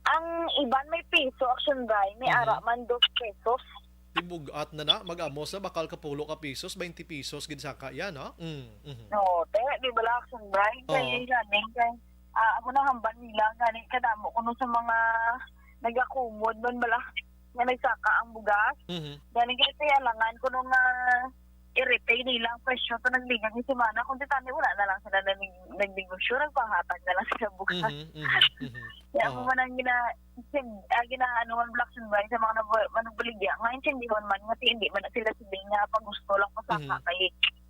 Ang iban may piso, Action Bay, may Mhm. ara man dos pesos. Ti bug-at na na, mag-amo sa bakal ka pulo ka pisos, twenty pesos gid saka yan, ha? Mm, mhm. No, te, di bala, Action Bay? Oo. Kay gani, kay, ah, amo na hambal nila, gani kadamo kuno sa mga nagakumod man bala nga nagsaka ang bugas. Mhm. Gani kay ti alangan kuno nga i-repay nila ang presyo to nagligad nga semana, kung ti tani wala na lang sila na ning-, nagnegosyo, nagpahatag na lang sila bugas. Mhm, mhm, mhm. Kaya Aha. mo man ang gina-, sin-, ah, ginaano man, Black Sunday sa mga nabu-, manugbaligya, nga intindihon man nga ti-, hindi man na sila siling nga pagusto lang pasaka Mhm. kay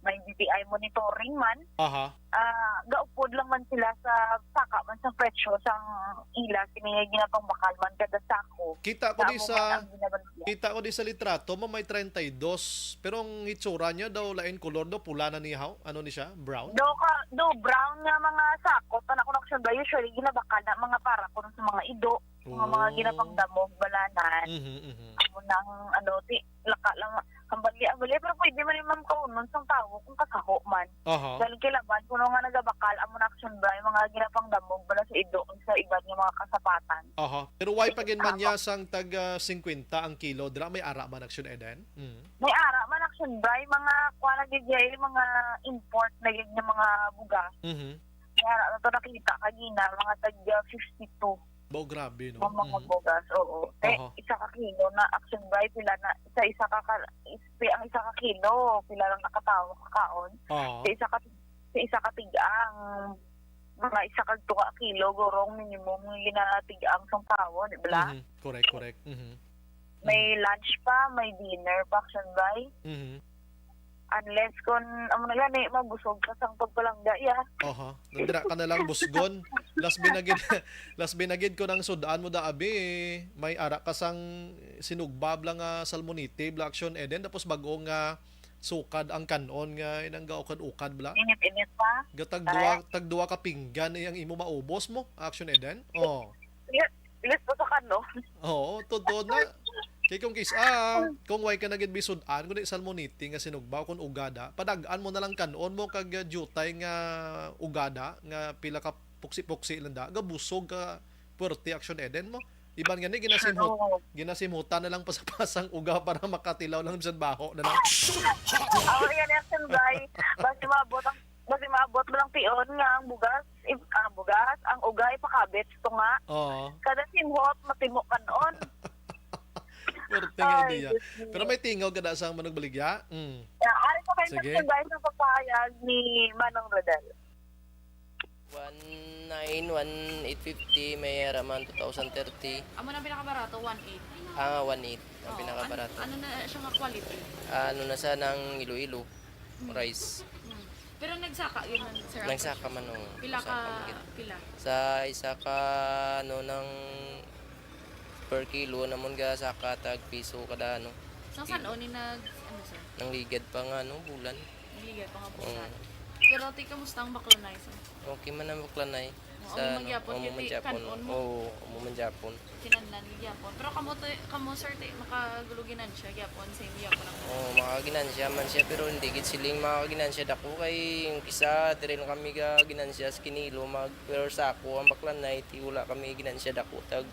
may D T I monitoring man. Aha. Ah, gaupod lang man sila sa saka man sa presyo sang ila, sini nga ginapangbakal man kada sako. Kita ko Sa di amo sa, man ang ginabaligya. kita ko di sa litrato mo may treinta y dos, pero ang hitsura niya daw lain kolor daw, pula na ni haw? Ano ni siya? Brown? Do ka, do brown nga mga sako, tanan ko na siya ba, usually ginabakal na mga para kuno sa mga ido, mga, mga Oh. ginapangdamog, balanan. Mhm, mhm. Amo nang, ano, ti-, laka lang, hambali-hambali, pero pwede man ni ma'am kaunon sang tawo kung kasaho man. Aha. Dahil kay laban, kuno nga nagabakal, amo na action ba, yung mga ginapangdamog bala sa ido, sa iban nga mga kasapatan. Aha. Pero why pa gid man Tama. niya sang tag, ah, singkwenta ang kilo? Dira may ara man, Action Eden? Mm. May ara man, Action Bray, mga kuha na gid, eh, mga import na gid nga mga bugas. Mhm. May ara na to nakita kagina, mga tag, ah, fifty-two Bo, grabe, no? nga mga Mhm. bugas, oo. Eh, Aha. isa ka kilo na, Action Bray, pila na, sa isa ka, ka, is-, ang isa ka kilo, pila lang nakatawo kakaon. Aha. Sa isa ka, sa isa ka tigang, mga isa ka tuka kilo, gurong minimum nga ginatigang sang tawo, di ba? Mhm. Correct, correct. Mhm. May Mhm. lunch pa, may dinner pa, Action Bray. Mhm. Unless kung, amo na gani, mabusog ka sang pagpalangga, ya. Aha. Nadira ka na lang busgon. Last binagid, last binagid ko nang sud-an mo da, abi. May ara ka sang sinugba bla nga salmonite, bla, Action Eden. Tapos bag-o nga sukad ang kan-on nga inang gaukad-ukad, bla. Init-init pa. Gatag Correct. duwa, tag duwa ka pinggan iyang imo maubos mo, Action Eden. Oh. Yes, yes po sa kan-on. Oo, totoo na. Kay kung kis-, ah, kung way ka na gid bisud-an, kundi salmonite nga sinugba o kung ugada, padag-an mo na lang kan-on mo kag, ah, jutay nga ugada, nga pila ka puksi-puksi lang da, gabusog ka, puwerte, Action Eden mo. Iban gani, ginasimhot-, Oo. ginasimhutan na lang pasapasang uga para makatilaw lang bisan baho na lang. Ako yan, Action Bray. Basta maabot ang Basi maabot mo lang tion nga ang bugas, i-, ang bugas, ang ugay pakabit, tunga. Oo. Kada simhot, matimo kan-on. Pwerte nga Ay, idea. Diyos mio. Pero may tingaw ka na sa manugbaligya? Mm. Yeah, ari pa kayo Sige. sa guys, ang pagpahayag ni Manong Rodel. One nine, one eight fifty, may ara man two thousand thirty. Amo na ang pinakabarato, one eight. Ah, one eight ang Oo, pinakabarato. An-, ano na siya nga quality? Ah, ano na sa nang Iloilo? Mm. Rice. Mm. Pero nagsaka yun man, sir, Nagsaka man, oo. Pila Nagsaka ka, man gid. pila? Sa isa ka, ano, nang per kilo namon ga saka tag piso kada, ano, Sa kilo. San-o ni nag, ano, sir? Nang ligad pa nga, ano, bulan. Nang ligad pa nga bulan. Oo. Pero, ti, kamusta ang baklanay, sir? Okay man ang baklanay. Oo, Sa, amo man ano, gyapon, amo kay man ti gyapon. kan-on mo. Oo, amo man gyapon. Kinahanglan gyapon. Pero kamo to, kamo, sir, ti, makagulo ginansya gyapon, same gyapon ang Oo, makaginansya man siya, pero hindi gid siling makaginansya dako kay yung kisa, diri lang kami ka ginansya sa kinilo, mag, pero sa ako, ang baklanay, ti, wala kami ginansya dako, tag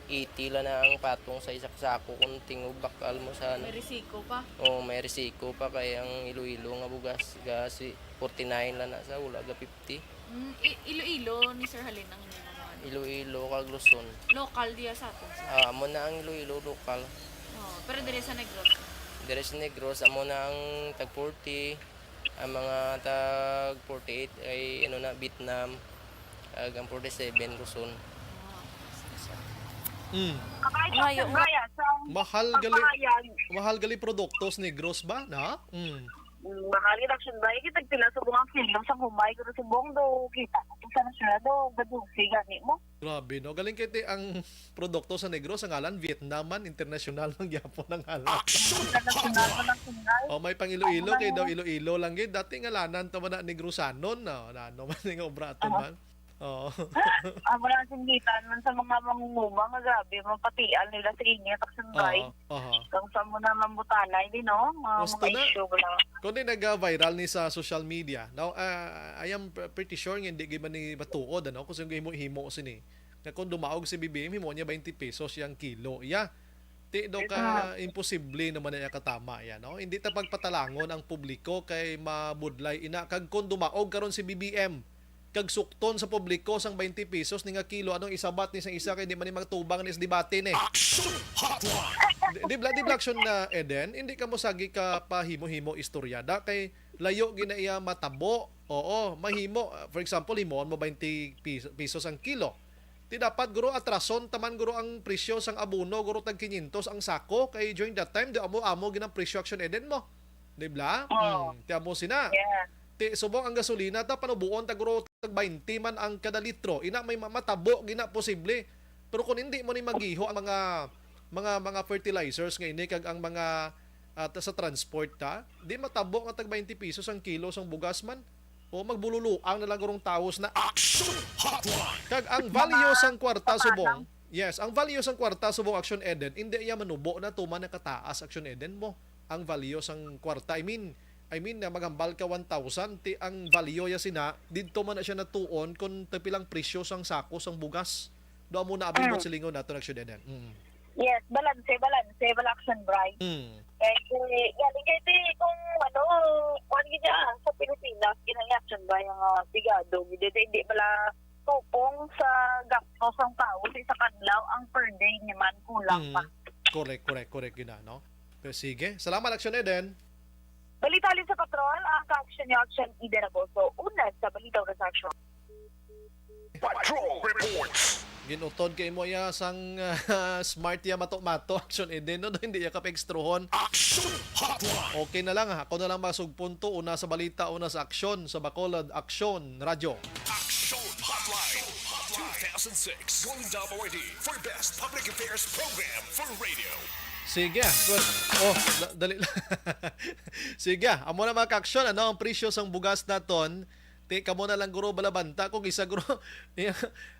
eighty lang na ang patong sa isa ka sako kung tingog bakal mo sa ano. May risiko pa. Oo, may risiko pa kay ang Iloilo nga bugas, ga si forty-nine lang na sa, wala ga fifty. Mm, I-, Iloilo ni Sir Halin ang inyong mga ano? Iloilo kag Luzon. Local diya sa aton, sir? Ah, amo na ang Iloilo, local. Oh, pero diri sa Negros? Diri sa Negros, amo na ang tag forty, ang mga tag forty-eight ay, ano na, Vietnam, ag ang forty-seven, Luzon. Ah, Mm. Kabayan Ang hayo sa nga. Bayan, sa Mahal gali, pagpahayag. mahal gali produktos Negros ba, na? Mm. Mm, mahal gid, Action Bray. Kita pila sa mga kilo sa humay, pero sa Bongdo, kita ko sa nasyonal, do, gadusi, gani mo. Grabe, no? Galing kay ti ang produkto sa Negros, ang ngalan, Vietnam man, international man gyapon ang ngalan. International man ang singal. Oh, may pang Iloilo, Ano kay daw man? Iloilo lang gid. Dati ngalanan to man na Negrosanon, no? Na, ano man yung obra ato Aha. man? Oo. Amo na ang singitan man sa mga mangunguma nga grabe, mapatial nila sa inyo, Action Bray. Oo, aha. Kung sa mo na mambutanay din, no? Mga, Gusto mga na. issue lang. Kundi nag-viral ni sa social media. Now, ah, I am pre-, pretty sure nga hindi gid man ni matuod, ano? Kung sino himo-himo sini. Nga kung dumaog si B B M, himo niya twenty pesos yang kilo. Iya. Ti do ka, Yes, ma'am. imposible naman na iya katama, iya, no? Hindi ta pagpatalangon ang publiko kay mabudlay ina. Kag kung dumaog karon si B B M, kag sukton sa publiko sang twenty pesos ni nga kilo, anong isabat ni sang isa kay di man ni magtubang ni sa debate ni? Action Hotline! Di, di bla-, di bla action na, Eden, hindi ka mo sagi ka pahimo-himo istorya. Da kay layo gina iya matabo. Oo, mahimo. Ah, for example, himuon mo twenty pis-, pesos ang kilo. Di dapat, guro, atrason taman, guro, ang presyo sang abono, guro, tag quinientos ang sako. Kay during that time, di amo-amo gid ang presyo, Action Eden, mo. Di bala? Oo. Hmm, ti amo sina. Yeah. Ti, subong ang gasolina, ta, panuboon ta, guro, tag twenty man ang kada litro. Ina, may ma-, matabo gina posible. Pero kung hindi mo ni magiho ang mga, mga, mga fertilizers nga ini kag ang mga, ah, ta-, sa transport ta, di matabo nga tag twenty pesos ang kilo sang bugas man. O magbululuang na lang gurong tawos na. Action Hotline! Kag ang value sang kwarta subong, yes, ang value sang kwarta subong, Action Eden, hindi iya manubo na tuman nakataas, Action Eden, mo. Ang value sang kwarta, I mean, I mean, na maghambal ka one thousand, ti ang value ya sina, didto man na siya natuon kung tapilang presyo sang sako sang bugas. Do amo na abi mo Mm. silingon nato, Action Eden. Mm. Yes, balanse, balanse, wala action bright. Mm. Eh, eh, galing kay ti kung ano, kuwan gid siya, sa Pilipinas, ginang action bright ang, ah, pigado. Hindi, hindi bala tupong sa gasto sang tao sa isa ka adlaw ang per day niya man kulang Mm. pa. Correct, correct, correct gid na, no? Pero sige, salamat, Action Eden. Balita halin sa patrol, ang ka-action niya, Action Eden Agosto. Una sa balita, una sa action. Patrol Reports. Ginutod kay mo ya sang, ah, smart ya mato-mato, Action Eden, no? Hindi ya kapag-extrohon. Action Hotline. Okay na lang, ha? Ako na lang masugpon to. Una sa balita, una sa aksyon, sa Bacolod Aksyon Radyo. Action Hotline. Two thousand six Golden Dove Awardee for Best Public Affairs Program for Radio. Sige, ah. Well, oh, da-, dali lang. Sige, ah. Amo na, mga ka-aksyon, ano ang presyo sang bugas naton? Ti, kamo na lang, guro, balabanta kung isa, guro.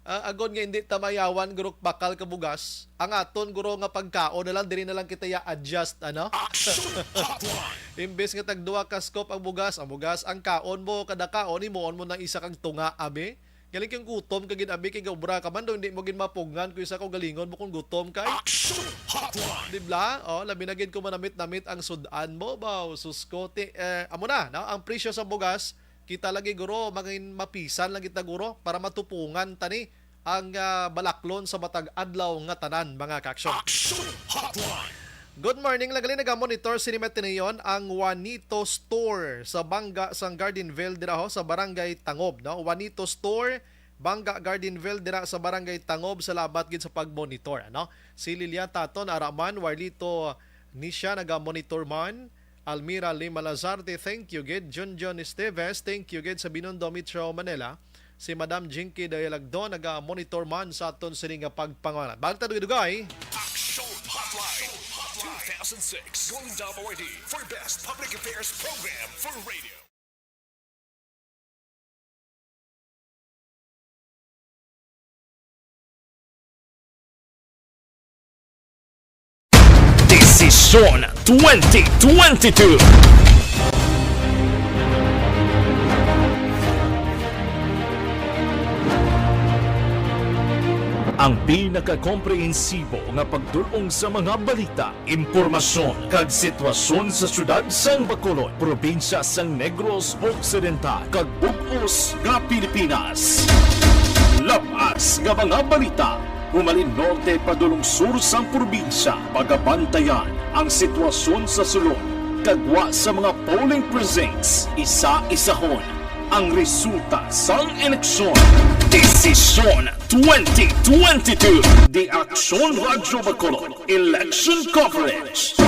Ah, agod nga hindi ta mayawan, guro, bakal ka bugas. Ang aton, guro, nga pagkaon na lang, diri na lang kita ya-adjust, ano? Action Hotline. Imbes nga tag duha ka scoop ang bugas, ang bugas, ang kaon mo, kada kaon, himuon mo ng isa kag tunga, abi. Galing kang gutom ka gid, abi, kay gaobra ka man, daw hindi mo gid mapugngan kung isa kaugalingon mo kung gutom kay. Action Hotline. Di bala? Oh, labi na gid kung manamit-namit ang sud-an mo, baw, sus ko, ti, eh, amo na, no? Ang presyo sa bugas, kita lagi, guro, mangin mapisan lang kita, guro, para matupungan tani ang, ah, balaklon sa matag adlaw nga tanan, mga ka-aksyon. Action Hotline. Good morning, lagali nagamonitor sini matinuyon ang Juanito Store sa Banga sang Gardenville dira ho sa Barangay Tangob, no? Juanito Store, Banga Gardenville dira sa Barangay Tangob. Salamat gid sa pagmonitor, ano? Si Lilian Taton, ara man, Warlito Nisha, nagamonitor man. Almira Lima Lazarte, thank you gid. Junjun Esteves, thank you gid sa Binondo, Metro Manila. Si Madam Jinky Dayalagdo naga-monitor man sa aton sini nga pagpangalan. Balik ta dugay-dugay. Action Hotline two thousand six Golden Dove Awardee for Best Public Affairs Program for Radio. Desisyon twenty twenty-two. Ang pinakakomprehensibo nga pagdul-ong sa mga balita, impormasyon, kag sitwasyon sa siyudad sang Bacolod, probinsya sang Negros Occidental, kag bug-os nga Pilipinas. Lab-as nga mga balita, humalin norte padulong sur sang probinsya, pagabantayan ang sitwasyon sa sulod, kag gwa sa mga polling precincts, isa-isahon ang resulta sang eleksyon. Desisyon twenty twenty-two. The Action Radyo Bacolod Election Coverage.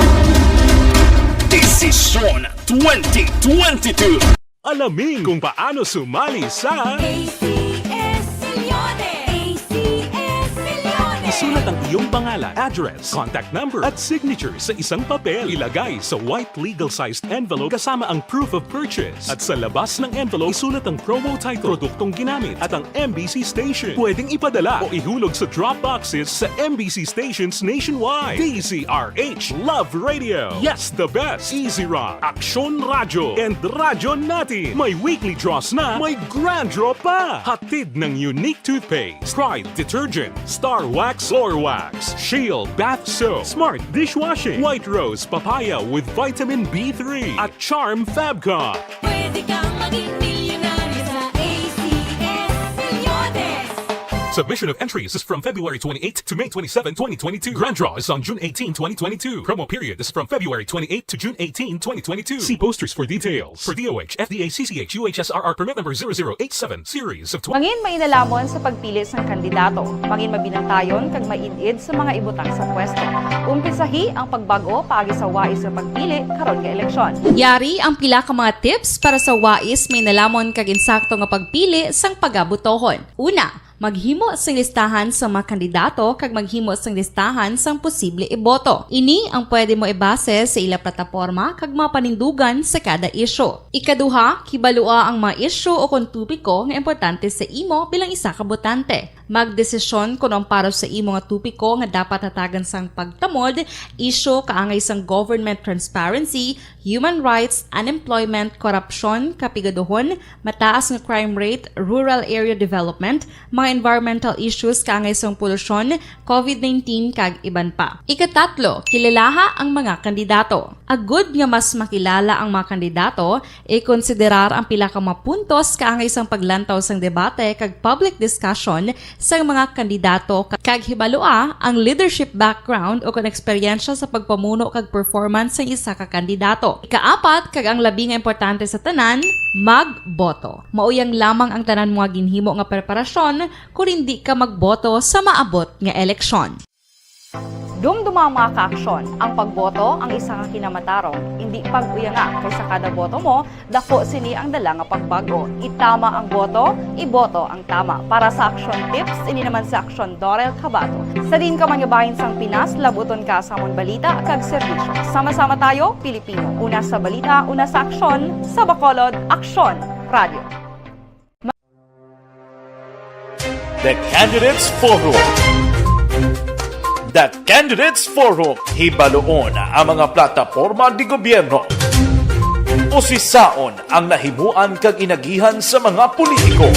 Desisyon twenty twenty-two. Alamin kung paano sumali sa A C S Milyones! A C S Milyones! Isulat ang iyong pangalan, address, contact number, at signature sa isang papel. Ilagay sa white legal-sized envelope kasama ang proof of purchase. At sa labas ng envelope, isulat ang promo title, produktong ginamit, at ang M B C station. Pwedeng ipadala o ihulog sa drop boxes sa M B C stations nationwide. D Z R H Love Radio. Yes, the best. Easy Rock, Action Radyo, and Radyo Natin. May weekly draws na, may grand draw pa. Hatid ng Unique Toothpaste, Pride Detergent, Star Wax Floor Wax, Shield Bath Soap, Smart Dishwashing, White Rose Papaya with Vitamin B three, at Charm Fabcon. Pwede kang maging milyonaryo sa A C S Milyones. Submission of entries is from February twenty-eighth to May twenty-seven, twenty twenty-two. Grand draw is on June eighteen, twenty twenty-two. Promo period is from February twenty-eighth to June eighteen, twenty twenty-two. See posters for details. For D O H, F D A, C C H, U H S R R permit number zero zero eight seven, series of twenty. Mangin mainalamon sa pagpili sang kandidato. Mangin mabinantayon kag maid-id sa mga ibutang sa pwesto. Umpisahi ang pagbag-o paagi sa wais nga pagpili karon nga eleksyon. Yari ang pila ka mga tips para sa wais mainalamon kag insakto nga pagpili sang pagabotohon. Una, maghimo sing listahan sa mga kandidato kag maghimo sing listahan sang posible iboto. Ini ang pwede mo ibase sa ila plataporma kag mga panindugan sa kada isyu. Ikaduha, kibalua ang mga isyu o kon topiko nga importante sa imo bilang isa ka botante. Magdesisyon kon ang para sa imo nga topiko nga dapat hatagan sang pagtamod, isyu kaangay sang government transparency, human rights, unemployment, korupsyon, kapigaduhon, mataas nga crime rate, rural area development, mga environmental issues kaangay sang polusyon, covid nineteen, kag iban pa. Ikatatlo, kilalaha ang mga kandidato. Agud nga mas makilala ang mga kandidato, ikonsiderar ang pila ka mga puntos kaangay sang paglantaw sang debate kag public discussion sang mga kandidato ka-, kag hibalua ang leadership background o kon eksperyensya sa pagpamuno kag performance sang isa ka kandidato. Ikaapat, kag ang labi nga importante sa tanan, magboto. Mauyang lamang ang tanan mo nga ginhimo nga preparasyon kon indi ka magboto sa maabot nga eleksyon. Dumduma, mga kaaksyon, ang pagboto ang isa ka kinamatarong. Indi pag-uyanga, kay sa kada boto mo, dako sini ang dala nga pagbag-o. Itama ang boto, iboto ang tama. Para sa Aksyon Tips, ini naman si Aksyon Dorel Cabato. Sa diin ka man nga bahin sang Pinas, labuton ka sa amon balita kag serbisyo. Sama-sama tayo, Pilipino. Una sa balita, una sa aksyon, sa Bacolod, Aksyon Radio. The Candidates Forum. The Candidates Forum, hibaluon ang mga plataporma di gobyerno. Usisaon ang nahimuan kag inagihan sa mga politiko.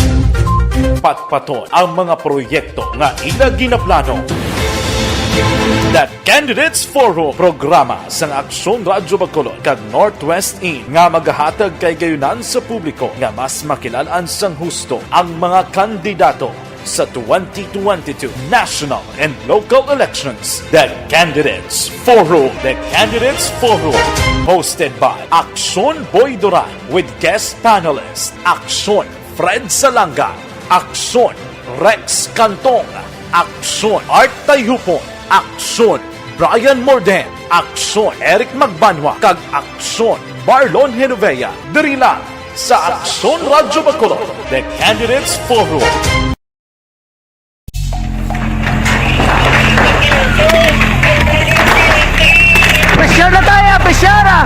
Patpaton ang mga proyekto nga ila ginaplano. The Candidates Forum, programa sang Aksyon Radyo Bacolod kag Northwest In nga magahatag kay gayunan sa publiko nga mas makilal-an sang husto ang mga kandidato sa twenty twenty-two national and local elections. The Candidates Forum. The Candidates Forum, hosted by Aksyon Boy Duran with guest panelist Aksyon Fred Salanga, Aksyon Rex Cantong, Aksyon Art Tayhupon, Aksyon Brian Morden, Aksyon Eric Magbanwa, kag Aksyon Marlon Genovea, diri lang sa Aksyon Radyo Bacolod, The Candidates Forum. Pressure na tayo, pressure na!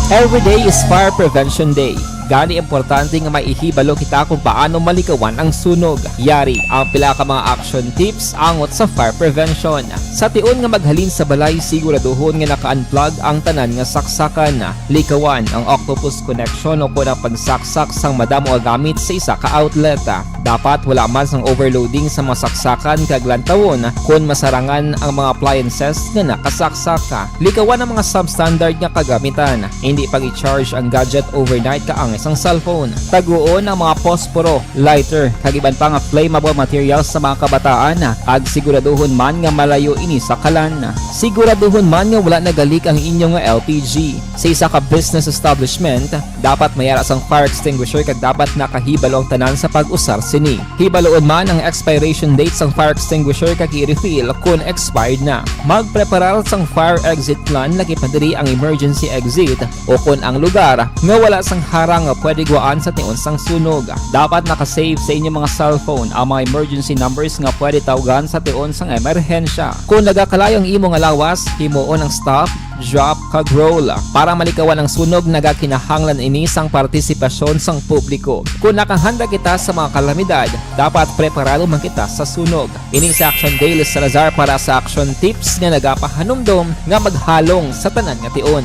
Every day is Fire Prevention Day. Gani, importante nga may ihibalo kita kung paano malikawan ang sunog. Yari ang pila ka mga action tips angot sa fire prevention. Sa tion nga maghalin sa balay, siguraduhon nga naka-unplug ang tanan nga saksakan. Likawan ang octopus connection o kon ang pagsaksak sang madamo nga gamit sa isa ka outlet. Dapat wala man sang overloading sa mga saksakan kag lantawon kon masarangan ang mga appliances nga nakasaksak. Likawan ang mga substandard nga kagamitan. Indi pag-i-charge ang gadget overnight kaangay sang cellphone. Taguon ang mga posporo, lighter, kag iban pa nga flammable materials sa mga kabataan, kag siguraduhon man nga malayo ini sa kalan. Siguraduhon man nga wala nagalik ang inyo nga L P G. Sa isa ka business establishment, dapat may ara sang fire extinguisher kag dapat nakahibalo ang tanan sa pag-usar sini. Hibaluon man ang expiration date sang fire extinguisher kag i-refill kon expired na. Magpreparar sang fire exit plan, lakip na diri ang emergency exit o kon ang lugar nga wala sang harang nga pwede guwaan sa tion sang sunog. Dapat naka-save sa inyo mga cellphone ang mga emergency numbers nga pwede tawgan sa tion sang emerhensya. Kon nagakalayo ang imo nga lawas, himuon ang stop, drop, kag roll. Para malikawan ang sunog, nagakinahanglan ini sang partisipasyon sang publiko. Kon nakahanda kita sa mga kalamidad, dapat preparado man kita sa sunog. Ini si Action Daily Salazar para sa Action Tips nga nagapahanumdom nga maghalong sa tanan nga tion.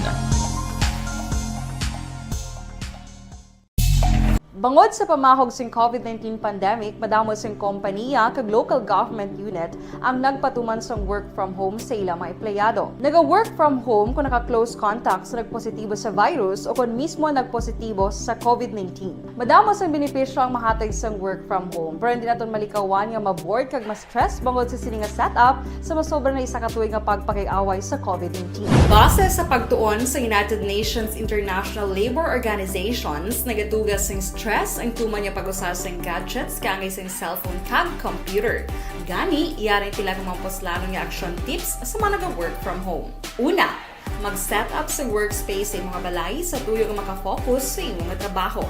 Bangod sa pamahog sing COVID nineteen pandemic, madamo sing kompaniya kag local government unit ang nagpatuman sang work from home sa ilang mga empleyado. Naga-work from home kung naka-close contact sa nagpositibo sa virus o kon mismo nagpositibo sa COVID nineteen. Madamo sang benepisyo ang mahatag sang work from home, pero hindi naton malikawan nga ma-bored kag ma-stress bangod sa sini nga setup sa masobra na isa ka tuig nga pagpakig-away sa COVID nineteen. Base sa pagtuon sa United Nations International Labour Organizations, nagatuga sing stress ang tuman nga pag-usa sing gadgets kaangay sing cellphone kag computer. Gani, yari ang pila ka mga puslanon nga action tips sa mga naga-work from home. Una, mag-set up sa workspace sa imong balay sa tuyo nga makafocus sa imong trabaho.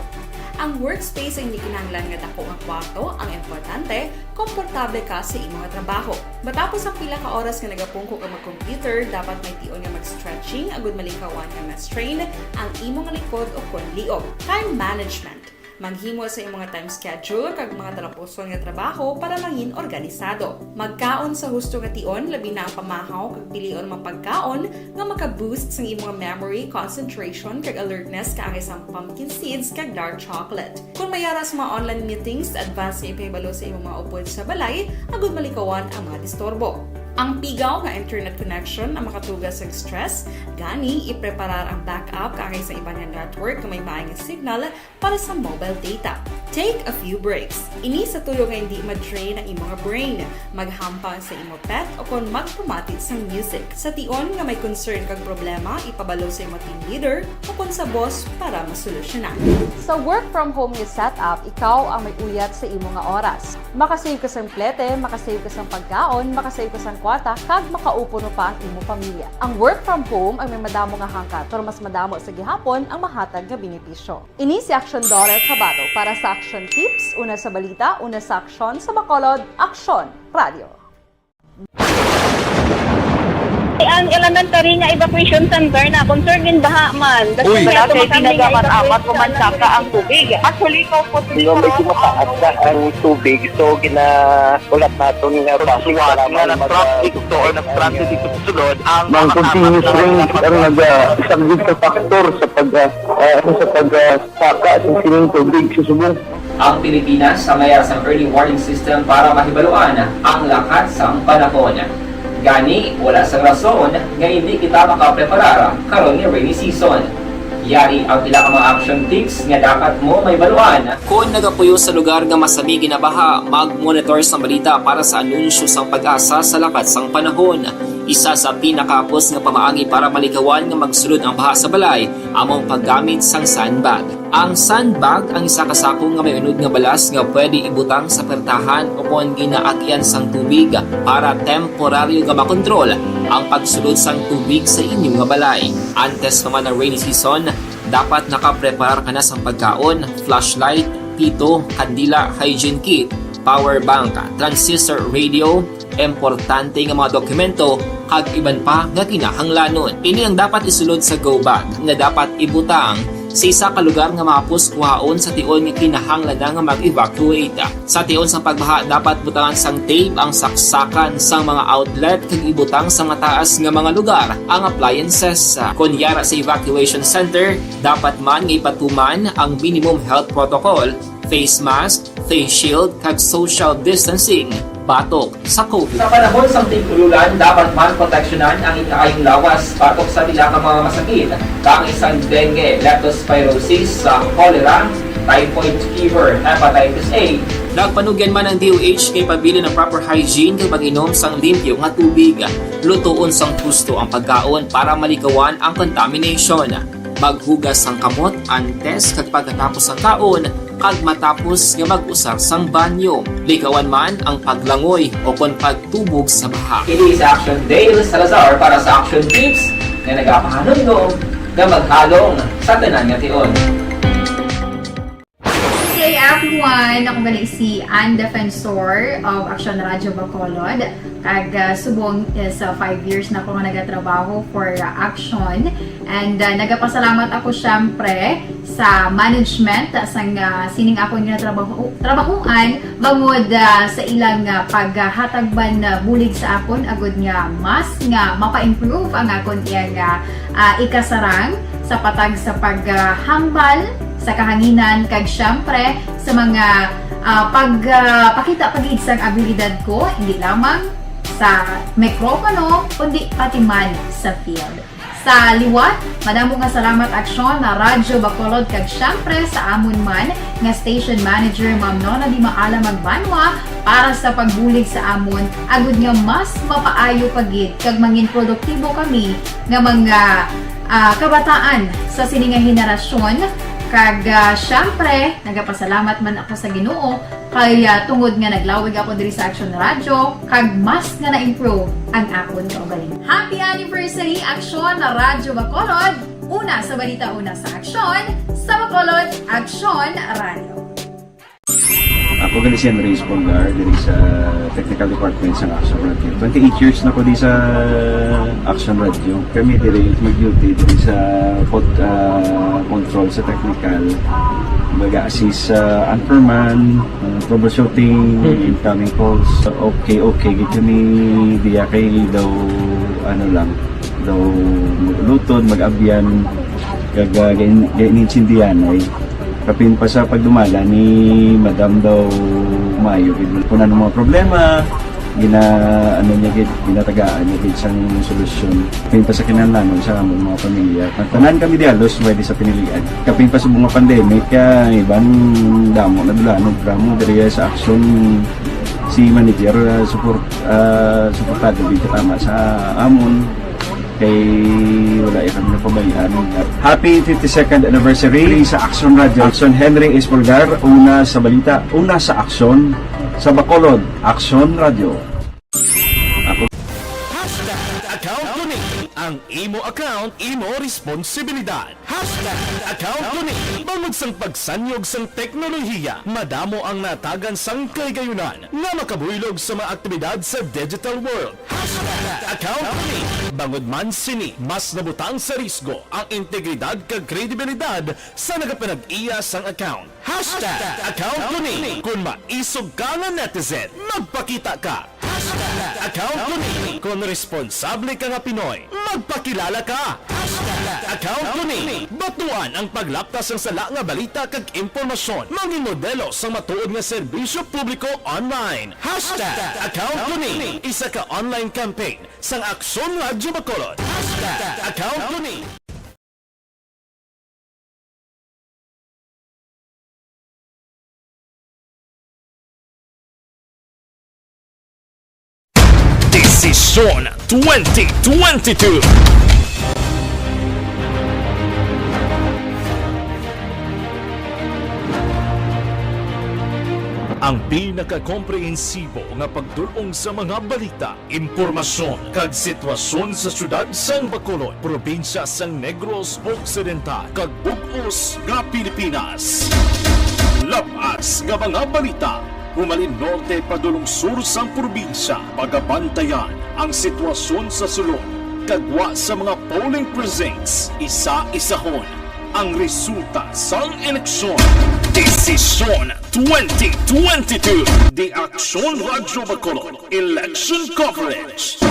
Ang workspace ay hindi kinahanglan nga dako nga kwarto ang importante, komportable ka sa imong trabaho. Matapos ang pila ka oras nga nagapungko ka mag-computer, dapat may tion nga mag-stretching agud malikawan nga ma-strain ang imong likod o kon liog. Time management. Maghimo sa imong mga time schedule kag mga talapuson nga trabaho para mangin organisado. Magkaon sa husto nga tion, labi na ang pamahaw kag pilion mga pagkaon nga maka-boost sang imong memory, concentration, kag alertness kaangay sang pumpkin seeds kag dark chocolate. Kung may ara sa mga online meetings, advance nga ipahibalo sa imong mga upod sa balay agud malikawan ang mga disturbo. Ang pigaw nga internet connection ang makatuga sa stress, gani ipreparar ang backup kaangay sa iban nga network nga may maayong signal para sa mobile data. Take a few breaks. Ini sa tuyo nga hindi ma-drain ang imong brain. Maghampang sa imo pet o kon magpamati sang music. Sa tion nga may concern kag problema, ipabalo sa imo team leader o kon sa boss para masolusyonan. Sa work from home nga setup, ikaw ang may uyat sa imo nga oras. Makasave ka sang plete, makasave ka sang pagkaon, makasave ka sang kwarta, kag makaupuno pa ang imo pamilya. Ang work from home ang may madamo nga hangkat, pero mas madamo sa gihapon ang mahatag nga benepisyo. Ini si Aksyon Dora Sabato para sa Aksyon Tips, una sa balita, una sa aksyon, sa Bacolod, Aksyon Radio. Ang elementary nga evacuation center na concern in baha man. Uy. Wala kay tinaga man amat, umansaka ang tubig. Actually, ikaw po, medyo mataas na ang tubig, so gina-, ulat naton nga basi nga nag-transit ito or nag-transit ito sa sulod ang mga continuous rain ang nag-, ah, isa gid sa factor sa pag, ah, ah, ano, sa pag, ah, saka sa sining tubig sa subong. Ang Pilipinas ang may sang early warning system para mahibaluan ang lakat sang panahon. Gani, wala sang rason nga hindi kita makapreparar karon nga rainy season. Yari ang pila ka mga action tips nga dapat mo mahibaluan. Kon nagapuyo sa lugar nga masami ginabaha, mag-monitor sa balita para sa anunsyo sang PAGASA sa lakat sang panahon. Isa sa pinakahapos nga pamaagi para malikawan nga magsulod ang baha sa balay amo ang paggamit sang sandbag. Ang sandbag ang isa ka sako nga may unod nga balas nga pwede ibutang sa pertahan o kon ginaagyan sang tubig para temporaryo nga makontrol ang pagsulod sang tubig sa inyo nga balay. Antes pa man ang rainy season, dapat nakapreparar ka na sang pagkaon, flashlight, pito, kandila, hygiene kit, power bank, transistor radio, importante nga mga dokumento, kag iban pa nga kinahanglanon. Ini ang dapat isulod sa go bag nga dapat ibutang sa isa ka lugar nga mahapos kuhaon sa tion nga kinahanglan na nga mag-evacuate. Sa tion sang pagbaha, dapat butangan sang tape ang saksakan sang mga outlet kag ibutang sa mataas nga mga lugar ang appliances. Kon yara sa evacuation center, dapat man nga ipatuman ang minimum health protocol, face mask, face shield, kag social distancing batok sa COVID. Sa panahon sang tig-ululan, dapat man proteksyonan ang ikaayong lawas batok sa pila ka mga masakit, kaangay sang dengue, leptospirosis, sa cholera, typhoid fever, hepatitis A. Nagpanugyan man ang D O H nga ipabilin ang proper hygiene kag pag-inom sang limpyo nga tubig. Lutoon sang husto ang pagkaon para malikawan ang contamination. Maghugas sang kamot antes kag pagkatapos sang kaon, kag matapos nga mag-usar sang banyo. Likawan man ang paglangoy o kon pagtubog sa baha. Ini si Action Dale Salazar para sa Action Tips nga nagapahanumdom nga maghalong sa tanan nga tion. Good day, everyone! Ako gani si Ann Defensor of Action Radio Bacolod. Kag, ah, subong is, ah, five years na ako nga nagatrabaho for, ah, Action. And, ah, nagapasalamat ako, syempre, sa management, ah, sang, ah, sining akon nga trabaho, trabahoan, bangod, ah, sa ilang, ah, paghatag ban, ah, bulig sa akon, agud nga mas nga mapa-improve ang akon iyang, ah, ah, ikasarang sa patag sa pag, ah, hambal sa kahanginan, kag siyempre sa mga, ah, pag, ah, pakita pa gid sang abilidad ko, hindi lamang sa mikropono, kundi pati man sa field. Sa liwat, madamo nga salamat, Aksyon na Radyo Bacolod, kag siyempre sa amon man nga station manager, Ma'am Nona Di Maala Magbanwa, para sa pagbulig sa amon, agud nga mas mapaayo pa gid kag mangin produktibo kami nga mga, ah, kabataan sa sini nga henerasyon. Kag, ah, siyempre, nagapasalamat man ako sa Ginoo kay, ah, tungod nga naglawig ako diri sa Aksyon Radyo, kag mas nga na-improve ang akon kaugalingon. Happy anniversary, Aksyon na Radyo Bacolod! Una sa balita, una sa aksyon, sa Bacolod, Aksyon Radyo. Ako gali si Andres Polgar, diri sa technical department sa Action Radio. Twenty-eight years na ko di sa Action Radio. Kami diri mag-duty diri sa pod, ah, control sa technical. Mag-assist sa anchorman, ah, troubleshooting, incoming calls. Okay, okay, gid kami diya kay daw, ano lang, daw maglutod, mag-abyan, kag, ah, gain-, gainintindihan ay. Kapin pa sa pagdumala ni Madam daw maayo gid kung ano mga problema, gina, ano niya gid, ginatagaan niya gid sang solusyon. Kapin pa sa kinahanglanon sa amon mga pamilya. Tanan kami di halos pwede sa pinilian. Kapin pa sa mga pandemic, ah, iban damo na dulanon, drama diri sa aksyon si manager, ah, support, ah, suportado gid katama sa amon. Kay wala ya kami napabayaan. Happy fifty-second anniversary sa Action Radio. Action Henry Espolgar, una sa balita, una sa aksyon, sa Bacolod, Action Radio. Hashtag account ko ni. Ang imo account, imo responsibilidad. Hashtag account ko ni. Bangod sang pagsanyog sang teknolohiya, madamo ang natagan sang kahigayunan nga makabuylog sa mga aktibidad sa digital world. Hashtag account ko ni. Bangod man sini, mas nabutang sa risgo ang integridad kag kredibilidad sa nagapanag-iya sang account. Hashtag account ko ni. Kon maisog ka nga netizen, magpakita ka. Hashtag account ko ni. Kon responsable ka nga Pinoy, magpakilala ka. Hashtag account ko ni. Batuan ang paglapta sang sala nga balita kag impormasyon. Mangin modelo sang matuod nga serbisyo publiko online. Hashtag account ko ni. Isa ka online campaign sang Aksyon Radyo Bacolod. Hashtag account ko ni. Desisyon twenty twenty-two. Ang pinakakomprehensibo nga pagdul-ong sa mga balita, impormasyon, kag sitwasyon sa siyudad sang Bacolod, probinsya sang Negros Occidental, kag bug-os nga Pilipinas. Lab-as nga mga balita, humalin norte padulong sur sang probinsya. Pagabantayan ang sitwasyon sa sulod, kag gwa sa mga polling precincts, isa-isahon ang resulta sang eleksyon. Desisyon twenty twenty-two. The Aksyon Radyo Bacolod Election Coverage.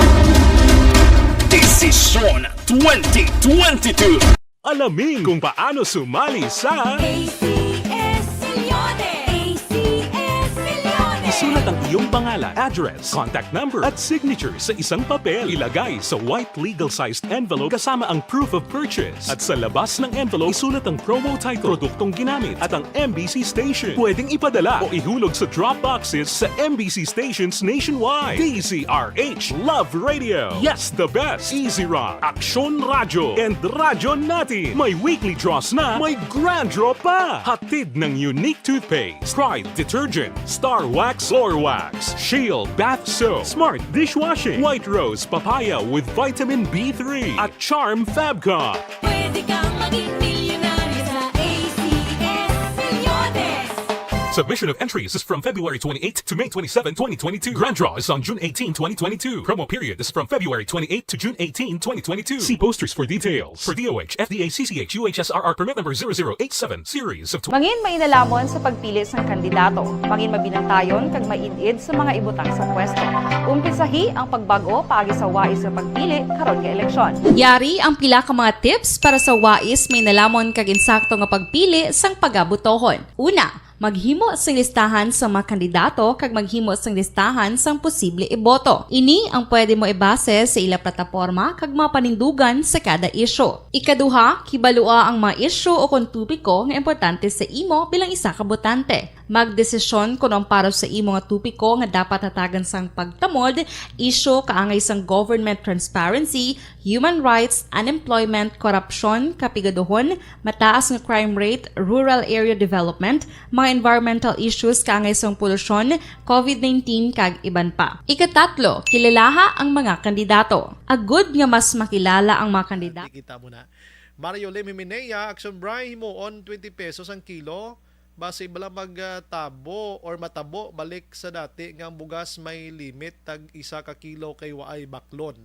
Desisyon twenty twenty-two. Alamin kung paano sumali sa A C S Millones! A C S Millones! Isulat ang iyong pangalan, address, contact number, at signature sa isang papel. Ilagay sa white legal-sized envelope kasama ang proof of purchase. At sa labas ng envelope, isulat ang promo title, produktong ginamit, at ang M B C station. Pwedeng ipadala o ihulog sa drop boxes sa M B C stations nationwide. D Z R H Love Radio. Yes, the best. Easy Rock, Aksyon Radyo, and Radyo Natin. May weekly draws na, may grand draw pa. Hatid ng Unique Toothpaste, Pride Detergent, Star Wax Floor Wax, Shield Bath Soap, Smart Dishwashing, White Rose Papaya with Vitamin B three, at Charm Fabcon. Pwede kang maging milyonaryo sa A C S Millones. Submission of entries is from February twenty-eighth to May twenty-seven, twenty twenty-two. Grand draw is on June eighteenth, twenty twenty-two. Promo period is from February twenty-eighth to June eighteenth, twenty twenty-two. See posters for details. For D O H, F D A, C C H, U H S R R permit number zero zero eight seven, series of tw- Mangin mainalhamon sa pagpili sang kandidato. Mangin mabinantayon kag maid-id sa mga ibutang sa pwesto. Umpisahi ang pagbag-o paagi sa wais nga pagpili karon nga eleksyon. Yari ang pila ka mga tips para sa wais, mainalhamon kag insakto nga pagpili sang pagabotohon. Una, maghimo sing listahan sang mga kandidato kag maghimo sing listahan sang posible iboto. Ini ang pwede mo ibase sa ila plataporma kag mga panindugan sa kada isyu. Ikaduha, kibalua ang mga isyu o kon topiko nga importante sa imo bilang isa ka botante. Magdesisyon kon ang para sa imo nga topiko nga dapat hatagan sang pagtamod, isyu kaangay sang government transparency, human rights, unemployment, korupsyon, kapigaduhon, mataas nga crime rate, rural area development, mga environmental issues kaangay sang polusyon, covid nineteen, kag iban pa. Ikatatlo, kilalaha ang mga kandidato. Agud nga mas makilala ang mga kandidato. Kita mo na. Mario Lim Himenea, Action Bry, himuon twenty pesos ang kilo. Basi bala mag, ah, tabo or matabo balik sa dati nga ang bugas may limit tag isa ka kilo kay waay baklon.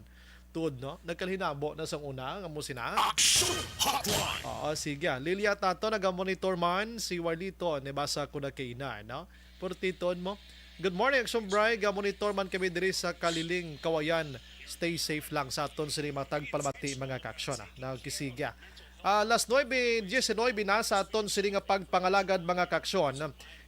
Tuod, no? Nagkalhinabo na sang una nga mo sina. Action Hotline! Oo, sige. Lilia Tato, naga-monitor man si Warlito, nibasa ko na kay ina, no? Purtiton mo. Good morning, Action Bry. Ga-monitor man kami diri sa Kaliling, Kawayan. Stay safe lang sa aton sini matag palamati, mga ka-action, ah. Nagkisiga. Ah, las nuebe diecinuebe na sa aton sini nga pagpangalagad, mga ka-action.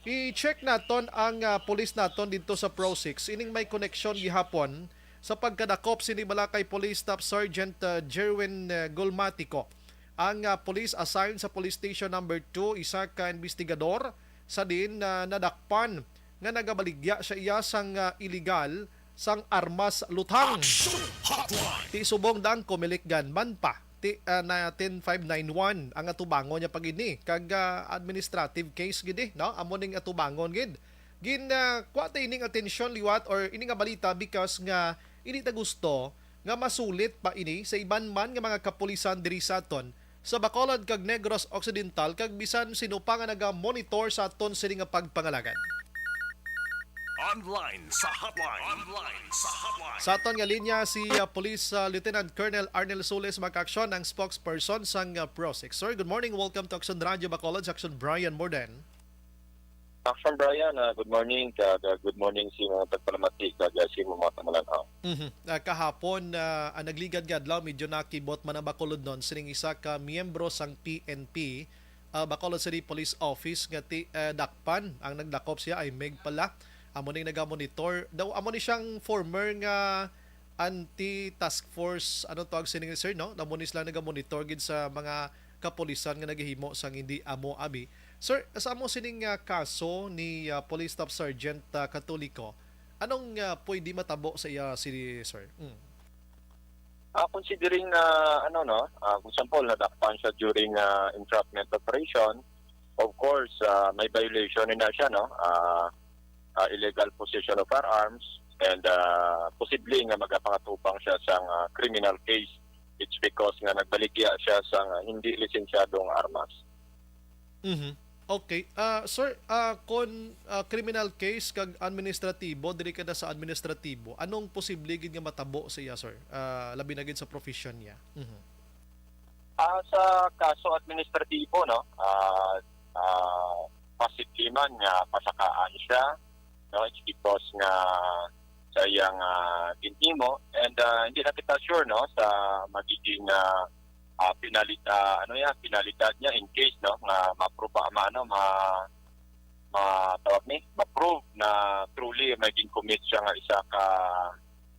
I-check naton ang, ah, pulis naton didto sa Pro Six. Ining may koneksyon gihapon sa pagkadakop sini bala kay Police Staff Sergeant, ah, Jerwin, ah, Gulmatico. Ang, ah, police assigned sa Police Station Number Two, isa ka investigador sa diin na nadakpan nga nagabaligya siya iya sang, ah, iligal sang armas luthang. Action Hotline! Ti subong dang Comelec gunman pa. Ti, ah, na ten five nine one ang atubangon niya pag ini kag, ah, administrative case gid, eh, no? Amo ning atubangon gid. Gin, ah, kuha ta ining atensyon liwat or ini nga balita because nga ini ta gusto nga masulit pa ini sa iban man nga mga kapulisan diri sa aton sa Bacolod kag Negros Occidental kag bisan sino pa nga naga-monitor sa aton sini nga pagpangalagad. Online sa hotline. Online sa hotline. Sa aton nga linya si, ah, Police, ah, Lieutenant Colonel Arnel Solis, mga ka-action, ang spokesperson sang, ah, Pro Six. Sir, good morning. Welcome to Action Radio Bacolod, sa Action Brian Morden. Action Brian, ah, good morning, kag, ah, good morning sa mga tagpalamati, kag, ah, sa mga tamalan-aw. Mhm. Ah, kahapon, ah, ang nagligad nga adlaw, medyo nakibot man ang Bacolod nun sining isa ka miyembro sang P N P, ah, Bacolod City Police Office nga ti-, ah, dakpan. Ang nagdakop siya ay Meg pala. Amo ning nagamonitor. Daw, amo ni siyang former nga anti-task force, ano tawag sini, sir, no? Amo ni sila nagamonitor gid sa mga kapulisan nga nagahimo sang hindi amo abi. Sir, sa amo sining, ah, kaso ni, ah, Police Staff Sergeant, ah, Katoliko, anong, ah, pwede matabo sa iya, si sir? Mm. Ah, considering na, ano, no, ah, for example, nadakpan siya during, ah, entrapment operation, of course, ah, may violation na siya, no? Ah, ah, illegal possession of firearms, and, ah, posible nga magapangatubang siya sang, ah, criminal case. It's because nga nagbaligya siya sang, ah, hindi lisensyadong armas. Mhm. Okay. Ah, sir, ah, kon, ah, criminal case kag administratibo, diri ka na sa administratibo, anong posible gid nga matabo sa iya, sir? Ah, labi na gid sa profession niya. Mhm. Ah, sa kaso administratibo, no, ah, ah, posible man nga pasakaan siya, no, it's because nga sa iyang, ah, ginhimo, and, ah, hindi na kita sure, no, sa magiging, ah, ah, penalita-, ano yan, penalidad niya in case, no, nga mapruba, ma-, ano, ma-, ma-, tawag ni, ma-prove na truly may gin-commit siya nga isa ka,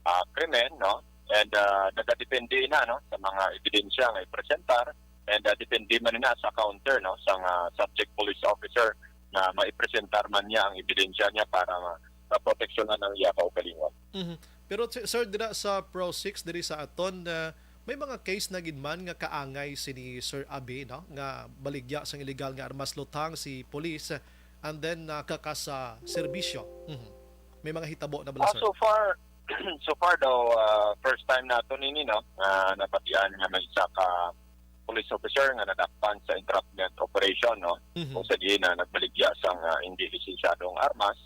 ah, krimen, no? And, ah, nagadepende na, no, sa mga ebidensya nga ipresentar, and, ah, depende man na sa counter, no, sa nga subject police officer na maipresentar man niya ang ebidensya niya para ma-, maproteksyonan ang iya kaugalingon. Mhm. Pero, si-, sir, dira sa Pro Six, diri sa aton, ah, may mga case na gid man nga kaangay sini Sir Abi, no? Nga baligya sang illegal nga armas luthang si police, and then nakaka sa serbisyo. Mhm. May mga hitabo na bala, Ah, sir? So far, so far daw, ah, first time nato nini, no? Nga nabatian nga may isa ka, police officer nga nadakpan sa entrapment operation, no? Mhm. Kung sa diin na nagbaligya sang, ah, hindi lisensyadong armas.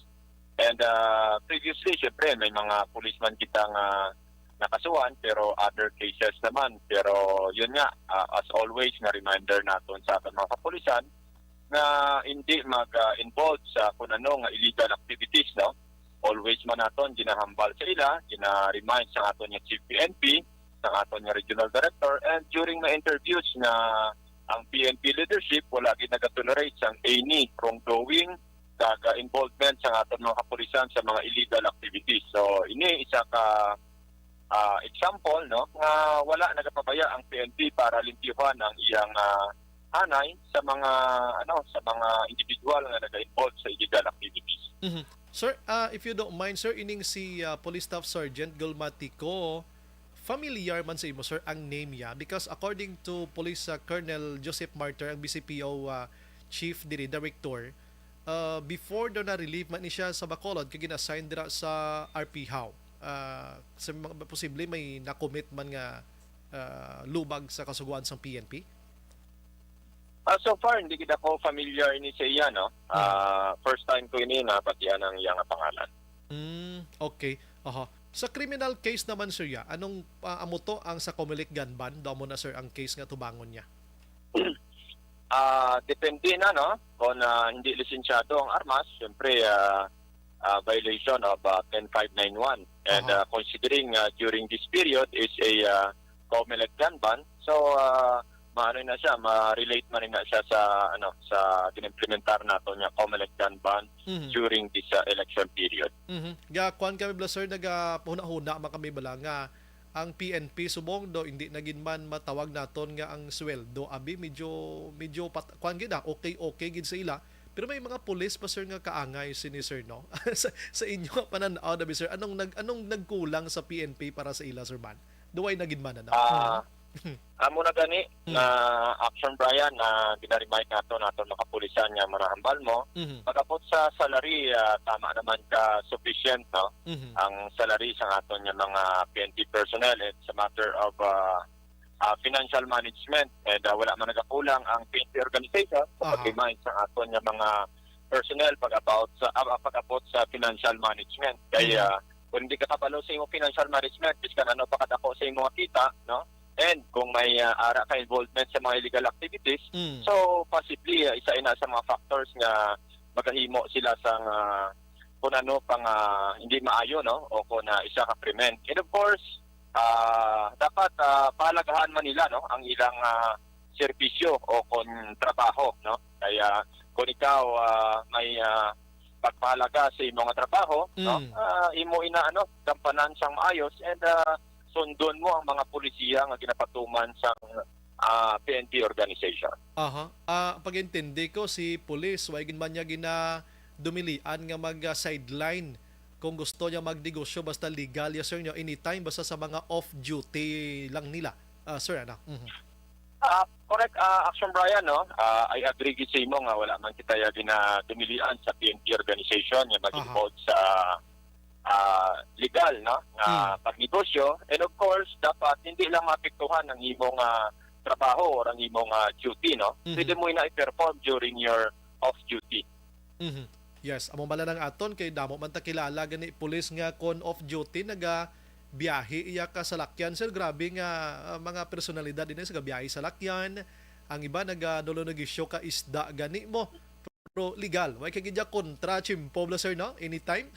And, ah, previously, syempre, may mga policeman kita nga nakasuhan, pero other cases naman. Pero yun nga, ah, as always, nga reminder naton sa aton mga kapulisan nga hindi mag, ah, involve sa kung ano nga illegal activities, no? Always man naton ginahambal sa ila, gina-remind sa aton nga Chief P N P, sa aton nga Regional Director, and during my interviews nga ang P N P leadership wala gid nagatolerate sang any wrongdoing kag, ah, involvement sa aton mga kapulisan sa mga illegal activities. So, ini isa ka, ah, example, no, nga wala nagapabaya ang P N P para limpyuhan ang iyang, ah, hanay sa mga, ano, sa mga individual nga naga-involve sa illegal activities. Mhm. Sir, ah, if you don't mind, sir, ining si, ah, Police Staff Sergeant Gulmatico, familiar man sa imo, sir, ang name niya? Because according to Police, ah, Colonel Joseph Martyr, ang B C P O, ah, chief diri, director, ah, before daw na-relieve man ni siya sa Bacolod, kay gina-assign dira sa R P Hao. Ah, sa mga, posible may na-commit man nga, ah, lubag sa kasugoan sang P N P? Ah, so far, hindi gid ako familiar ini sa iya, no? Hmm. Ah, first time ko ini nabatian ang iya nga pangalan. Mm, okay. Aha. Sa criminal case naman, sir, ya, anong, ah, amo to ang sa Comelec gun ban? Daw mo na, sir, ang case nga tubangon niya. Ah, depende na, no? Kung, ah, hindi lisensyado ang armas, syempre, ah, ah, violation of, ah, ten five nine one. And, Aha. ah, considering, ah, during this period is a, ah, Comelec gun ban, so, ah, maano na siya, ma-relate man na siya sa, ano, sa ginimplementar nato nga Comelec gun ban Mhm. during this, ah, election period. Mhm. Ga, kuwan kami bala, sir, nagapahuna-huna man kami bala nga ang P N P subong do hindi na gid man matawag naton nga ang sweldo, abi, medyo, medyo pat-, kuwan gid, ah, okay, okay gid sa ila. Pero may mga pulis pa, sir, nga kaangay sini, sir, no? Sa, sa inyo nga panan-aw, abi, sir, anong nag-, anong nagkulang sa P N P para sa ila, sir, man? Duway na gid man, ano? Ah, Mhm. amo na gani Hmm. na action, Brian, na gina-remind nato, nato mga kapulisan nga manahambal mo, Mhm. pag-abot sa salary, ah, tama naman ka sufficient, no? Mhm. Ang salary sa aton nga mga P N P personnel, it's a matter of, ah, ah, financial management. And, ah, wala man nagakulang ang P N P organization sa Aha. pag-remind sa aton nga mga personnel pag about sa, ah, pag-abot sa financial management. Kay, Mhm. ah, kung hindi ka kabalo sa imong financial management, biskan ano pa kadako sa imong kita, no? And kung may, ah, ara ka involvement sa mga illegal activities, Mm. so possibly, ah, isa ina sa mga factors nga magahimo sila sa nga kung ano pa nga hindi maayo, no? O kung, ah, isa ka krimen. And of course, ah, dapat, ah, pahalagahan man nila, no, ang ilang, ah, serbisyo o kon trabaho, no? Kaya kung ikaw, ah, may, ah, pagpahalaga sa imo nga trabaho, no, Mm. ah, imo ina, ano, gampanan sang maayos and, ah, sundon mo ang mga polisiya nga ginapatuman sang, ah, P N P organization. Aha. Ah, pag-intindi ko, si pulis, way gid man niya gina-, dumilian nga mag, ah, sideline kung gusto niya magnegosyo, basta legal, yes, sir, niya, anytime, basta sa mga off-duty lang nila, ah, sir, ano? Mhm. Ah, correct, ah, Action Brian, no? Ah, I agree gid sa imo nga wala man kita ya ginadumilian sa P N P organization nga Aha. mag-involve sa, ah, legal, no, nga Hmm. pagnegosyo. And of course, dapat hindi lang maapektuhan ang imong, ah, trabaho or ang imong, ah, duty, no? Mhm. Pwede mo ina i-perform during your off duty. Mhm. Yes, amo bala nang aton kay damo man ta kilala gani pulis nga kon off duty naga biyahe iya ka salakyan, sir. Grabe nga, ah, mga personalidad ini sa gabiyahe salakyan. Ang iba naga nulo negosyo ka isda gani mo. Pero legal, way kay gid kontra, chimpo bala, sir, no? Anytime.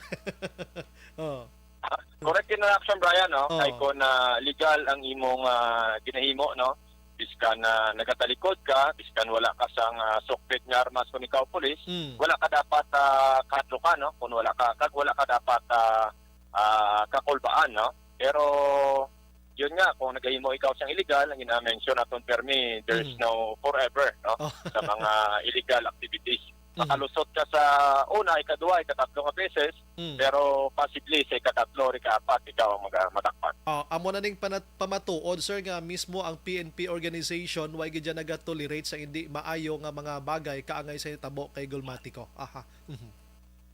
Oh. Ah, correct in action, Brian, no? Oh. Kay kung, ah, legal ang imong, ah, ginahimo, no? Biskan na nagatalikod ka, biskan wala ka sang, ah, sukpit nga armas kung ikaw pulis, Mm. wala ka dapat, ah, kahadlukan, no? Kung wala ka, kag wala ka dapat, ah, ah, kakulbaan, no? Pero, yun nga, kung nagahimo ikaw sang illegal, ang gina-mention naton permi, there's Mm. no forever, no? Oh. Sa mga illegal activities. Mhm. Makalusot ka sa una, ikaduha, ikatatlo nga beses, Mm. pero possibly sa ikatatlo or ikaapat, ikaw ang maga-, madakpan. Ah, amo na ning panat-, pamatuod, sir, nga mismo ang P N P organization, way gid dyan nagatolerate sa hindi maayo nga mga bagay kaangay sa hitabo kay Gulmatico. Aha. Mhm.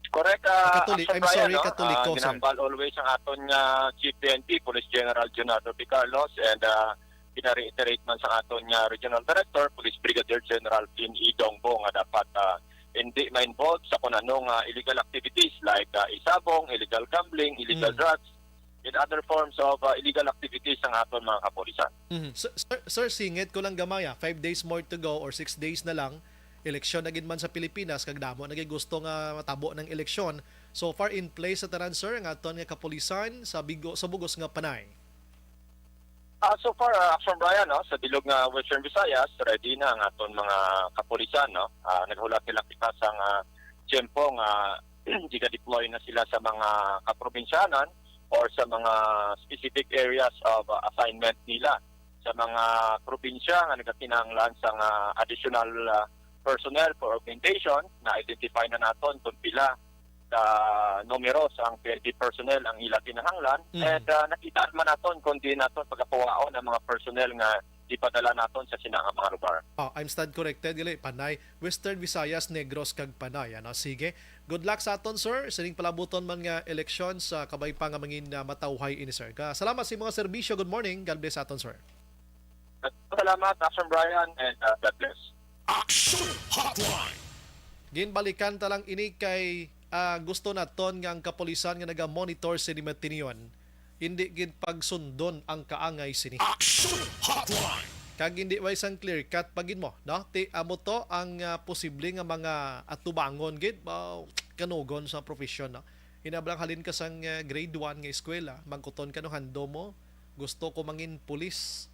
Correct, ah, Katuli-, Action I'm Brian, sorry, no? Katoliko, Ah, sir. Ginambal always ang aton nga Chief P N P, Police General Junardo P. Carlos, and, ah, gina-reiterate man sa aton nga Regional Director, Police Brigadier General Flynn E. Dongbo, nga dapat, ah, hindi ma-involve sa kung ano nga illegal activities like, ah, isabong, illegal gambling, illegal Mm. drugs, and other forms of, ah, illegal activities ang aton mga kapulisan. Mhm. Sir, sir, sir, singit ko lang gamay, ah. Five days more to go or six days na lang. Eleksyon na gid man sa Pilipinas, kag damo na gid gusto nga matabo ng eleksyon. So far in place sa tanan, sir, ang aton nga kapulisan sa bigo-, sa bugos nga panay. Ah, so far, ah, Action Brian, no, sa bilog nga Western Visayas, ready na ang aton mga kapulisan, no. Ah, naghulat sila kita sang, ah, tiyempo nga giga-deploy na sila sa mga kaprobinsyanan or sa mga specific areas of, ah, assignment nila sa mga probinsya nga nagakinahanglan sang, ah, additional, ah, personnel for augmentation. Na-identify na naton kung pila ka numero sang P N P personnel ang ila kinahanglan. Mhm. And, ah, nakita man naton kung diin naton pagakuhaon ang mga personnel nga ipadala naton sa sina nga mga lugar. Oh, I'm stand corrected, gali, Panay, Western Visayas, Negros, kag Panay, ano? Sige. Good luck sa aton, sir. Sining palabuton man nga eleksyon sa kabay pa nga mangin, ah, matawhay ini, sir. Ka-, salamat sa mga serbisyo. Good morning. God bless sa aton, sir. Salamat, Action Brian, and, ah, God bless. Action Hotline. Ginbalikan ta lang ini kay, ah, gusto naton nga ang kapulisan nga naga-monitor sa Limatinion, hindi gid pagsundon ang kaangay sini. Action Hotline. Kag hindi way sang clear cut pa gid mo, no? Ti amo to ang, ah, posible nga mga atubangon gid, ah, kanugon sa profesyon, no? Hinablang halin ka sang, ah, grade one nga eskwela, magkuton ka no handom mo, gusto ko mangin pulis.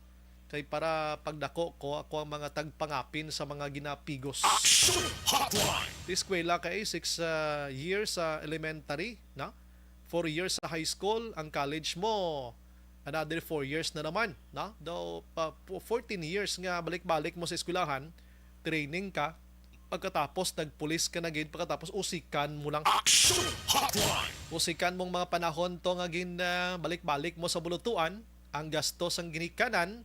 Kay para pagdako ko, ako ang mga tagpangapin sa mga ginapigos. Action Hotline. Ti eskwela kay six, ah, years sa elementary, na? Four years sa high school, ang college mo, another four years na naman, na? Daw, pa, pu-, fourteen years nga balik-balik mo sa eskwelahan, training ka, pagkatapos nagpulis ka na gid, pagkatapos usikan mo lang. Action Hotline. Usikan mong mga panahon to nga gin, ah, balik-balik mo sa bulutuan, ang gasto sang ginikanan,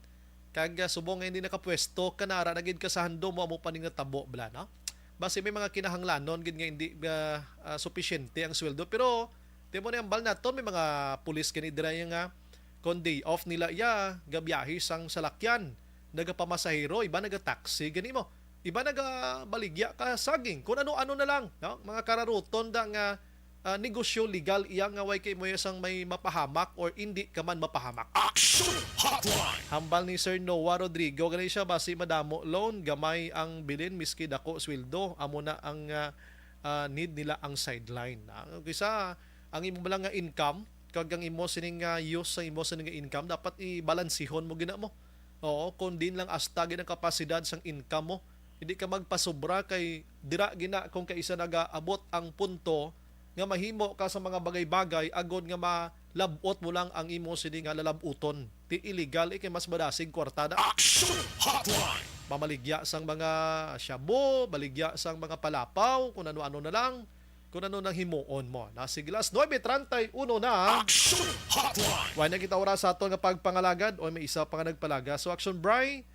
kag, ah, subong nga hindi nakapwesto ka na, ara na gid ka sa handom mo, amo pa ning natabo, bala, no? Basi may mga kinahanglanon gid nga hindi, ah, ah, supisyente ang sweldo, pero di mo na ambal naton, may mga pulis gani dira nga kon day off nila, iya gabiyahe sang salakyan, nagapamasahero, iba nagataksi gani mo, iba nagabaligya ka saging, kun ano-ano na lang, no? Mga kararuton da nga, ah, negosyo legal iya nga way kay mo sang may mapahamak or indi ka man mapahamak. Action Hotline. Hambal ni Sir Noah Rodrigo, gani siya, basi madamo loan, gamay ang bilin, miski dako sweldo, amo na ang, ah, ah, need nila ang sideline. Ah, kisa ang imo lang nga income, kag ang imo sining nga use sa imo sining nga income, dapat ibalansihon mo gina mo. Oo, kung din lang asta gid ang kapasidad sang income mo, hindi ka magpasobra, kay dira gina kung kaisa nagaabot ang punto nga mahimo ka sa mga bagay-bagay agod nga malab-ot mo lang ang imo sini nga lalab-uton. Ti illegal, eh, kay mas madasig kwarta na. Action Hotline. Mamaligya sang mga shabu, baligya sang mga palapaw, kung ano-ano na lang, kung ano nang himuon mo. Na, sige, las nuebe treinta y uno na. Action Hotline. Wala na kita oras sa aton nga pagpangalagad o may isa pa nga nagpalaga. So, Action Bry,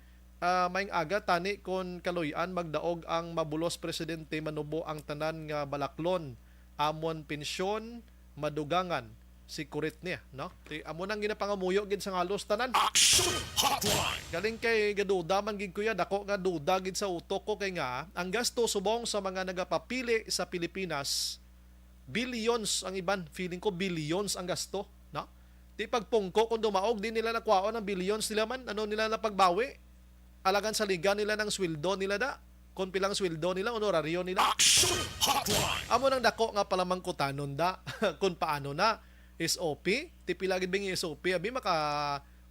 ah, maayong aga, tani kon kaluy-an magdaog ang mabulos presidente, manubo ang tanan nga balaklon, amon pensyon, madugangan si kurit niya, no? Ti, amo nang ginapangamuyo gid sa halos tanan. Action Hotline. Galing kay gaduda man gid, kuya, dako nga duda gid sa utok ko kay nga ang gasto subong sa mga nagapapili sa Pilipinas, billions ang iban, feeling ko billions ang gasto, no? Ti pagpungko kung dumaog, di nila nakuhaon ang billions nila man, ano nila na pagbawi? Alagan sa liga nila ng sweldo nila da. Kung pilang sweldo nila, honoraryo nila. Action Hotline. Amo nang dako nga palamangkutanon da. Kung paano na, S O P, ti pila gid bing S O P, abi, maka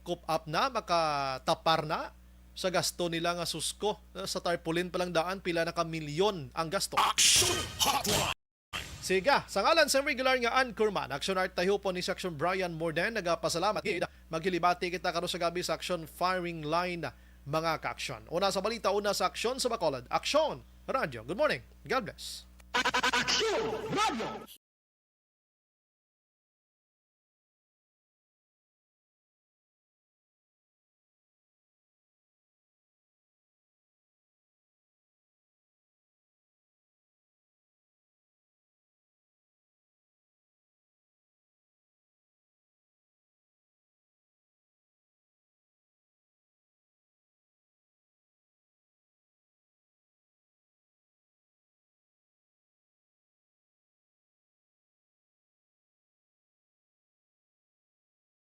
coop up na, makatapar na sa gasto nila nga susko. Sa tarpaulin pa lang daan, pila na ka milyon ang gasto. Action Hotline. Siga, sa ngalan sa regular nga anchorman, Action Art Tayhupon ni Section Brian Morden, nagapasalamat gid. Maghilibati kita karon sa gabi sa Action Firing Line, mga ka-action. Una sa balita, una sa aksyon sa Bacolod. Action! Radyo, good morning. God bless. Action Radio.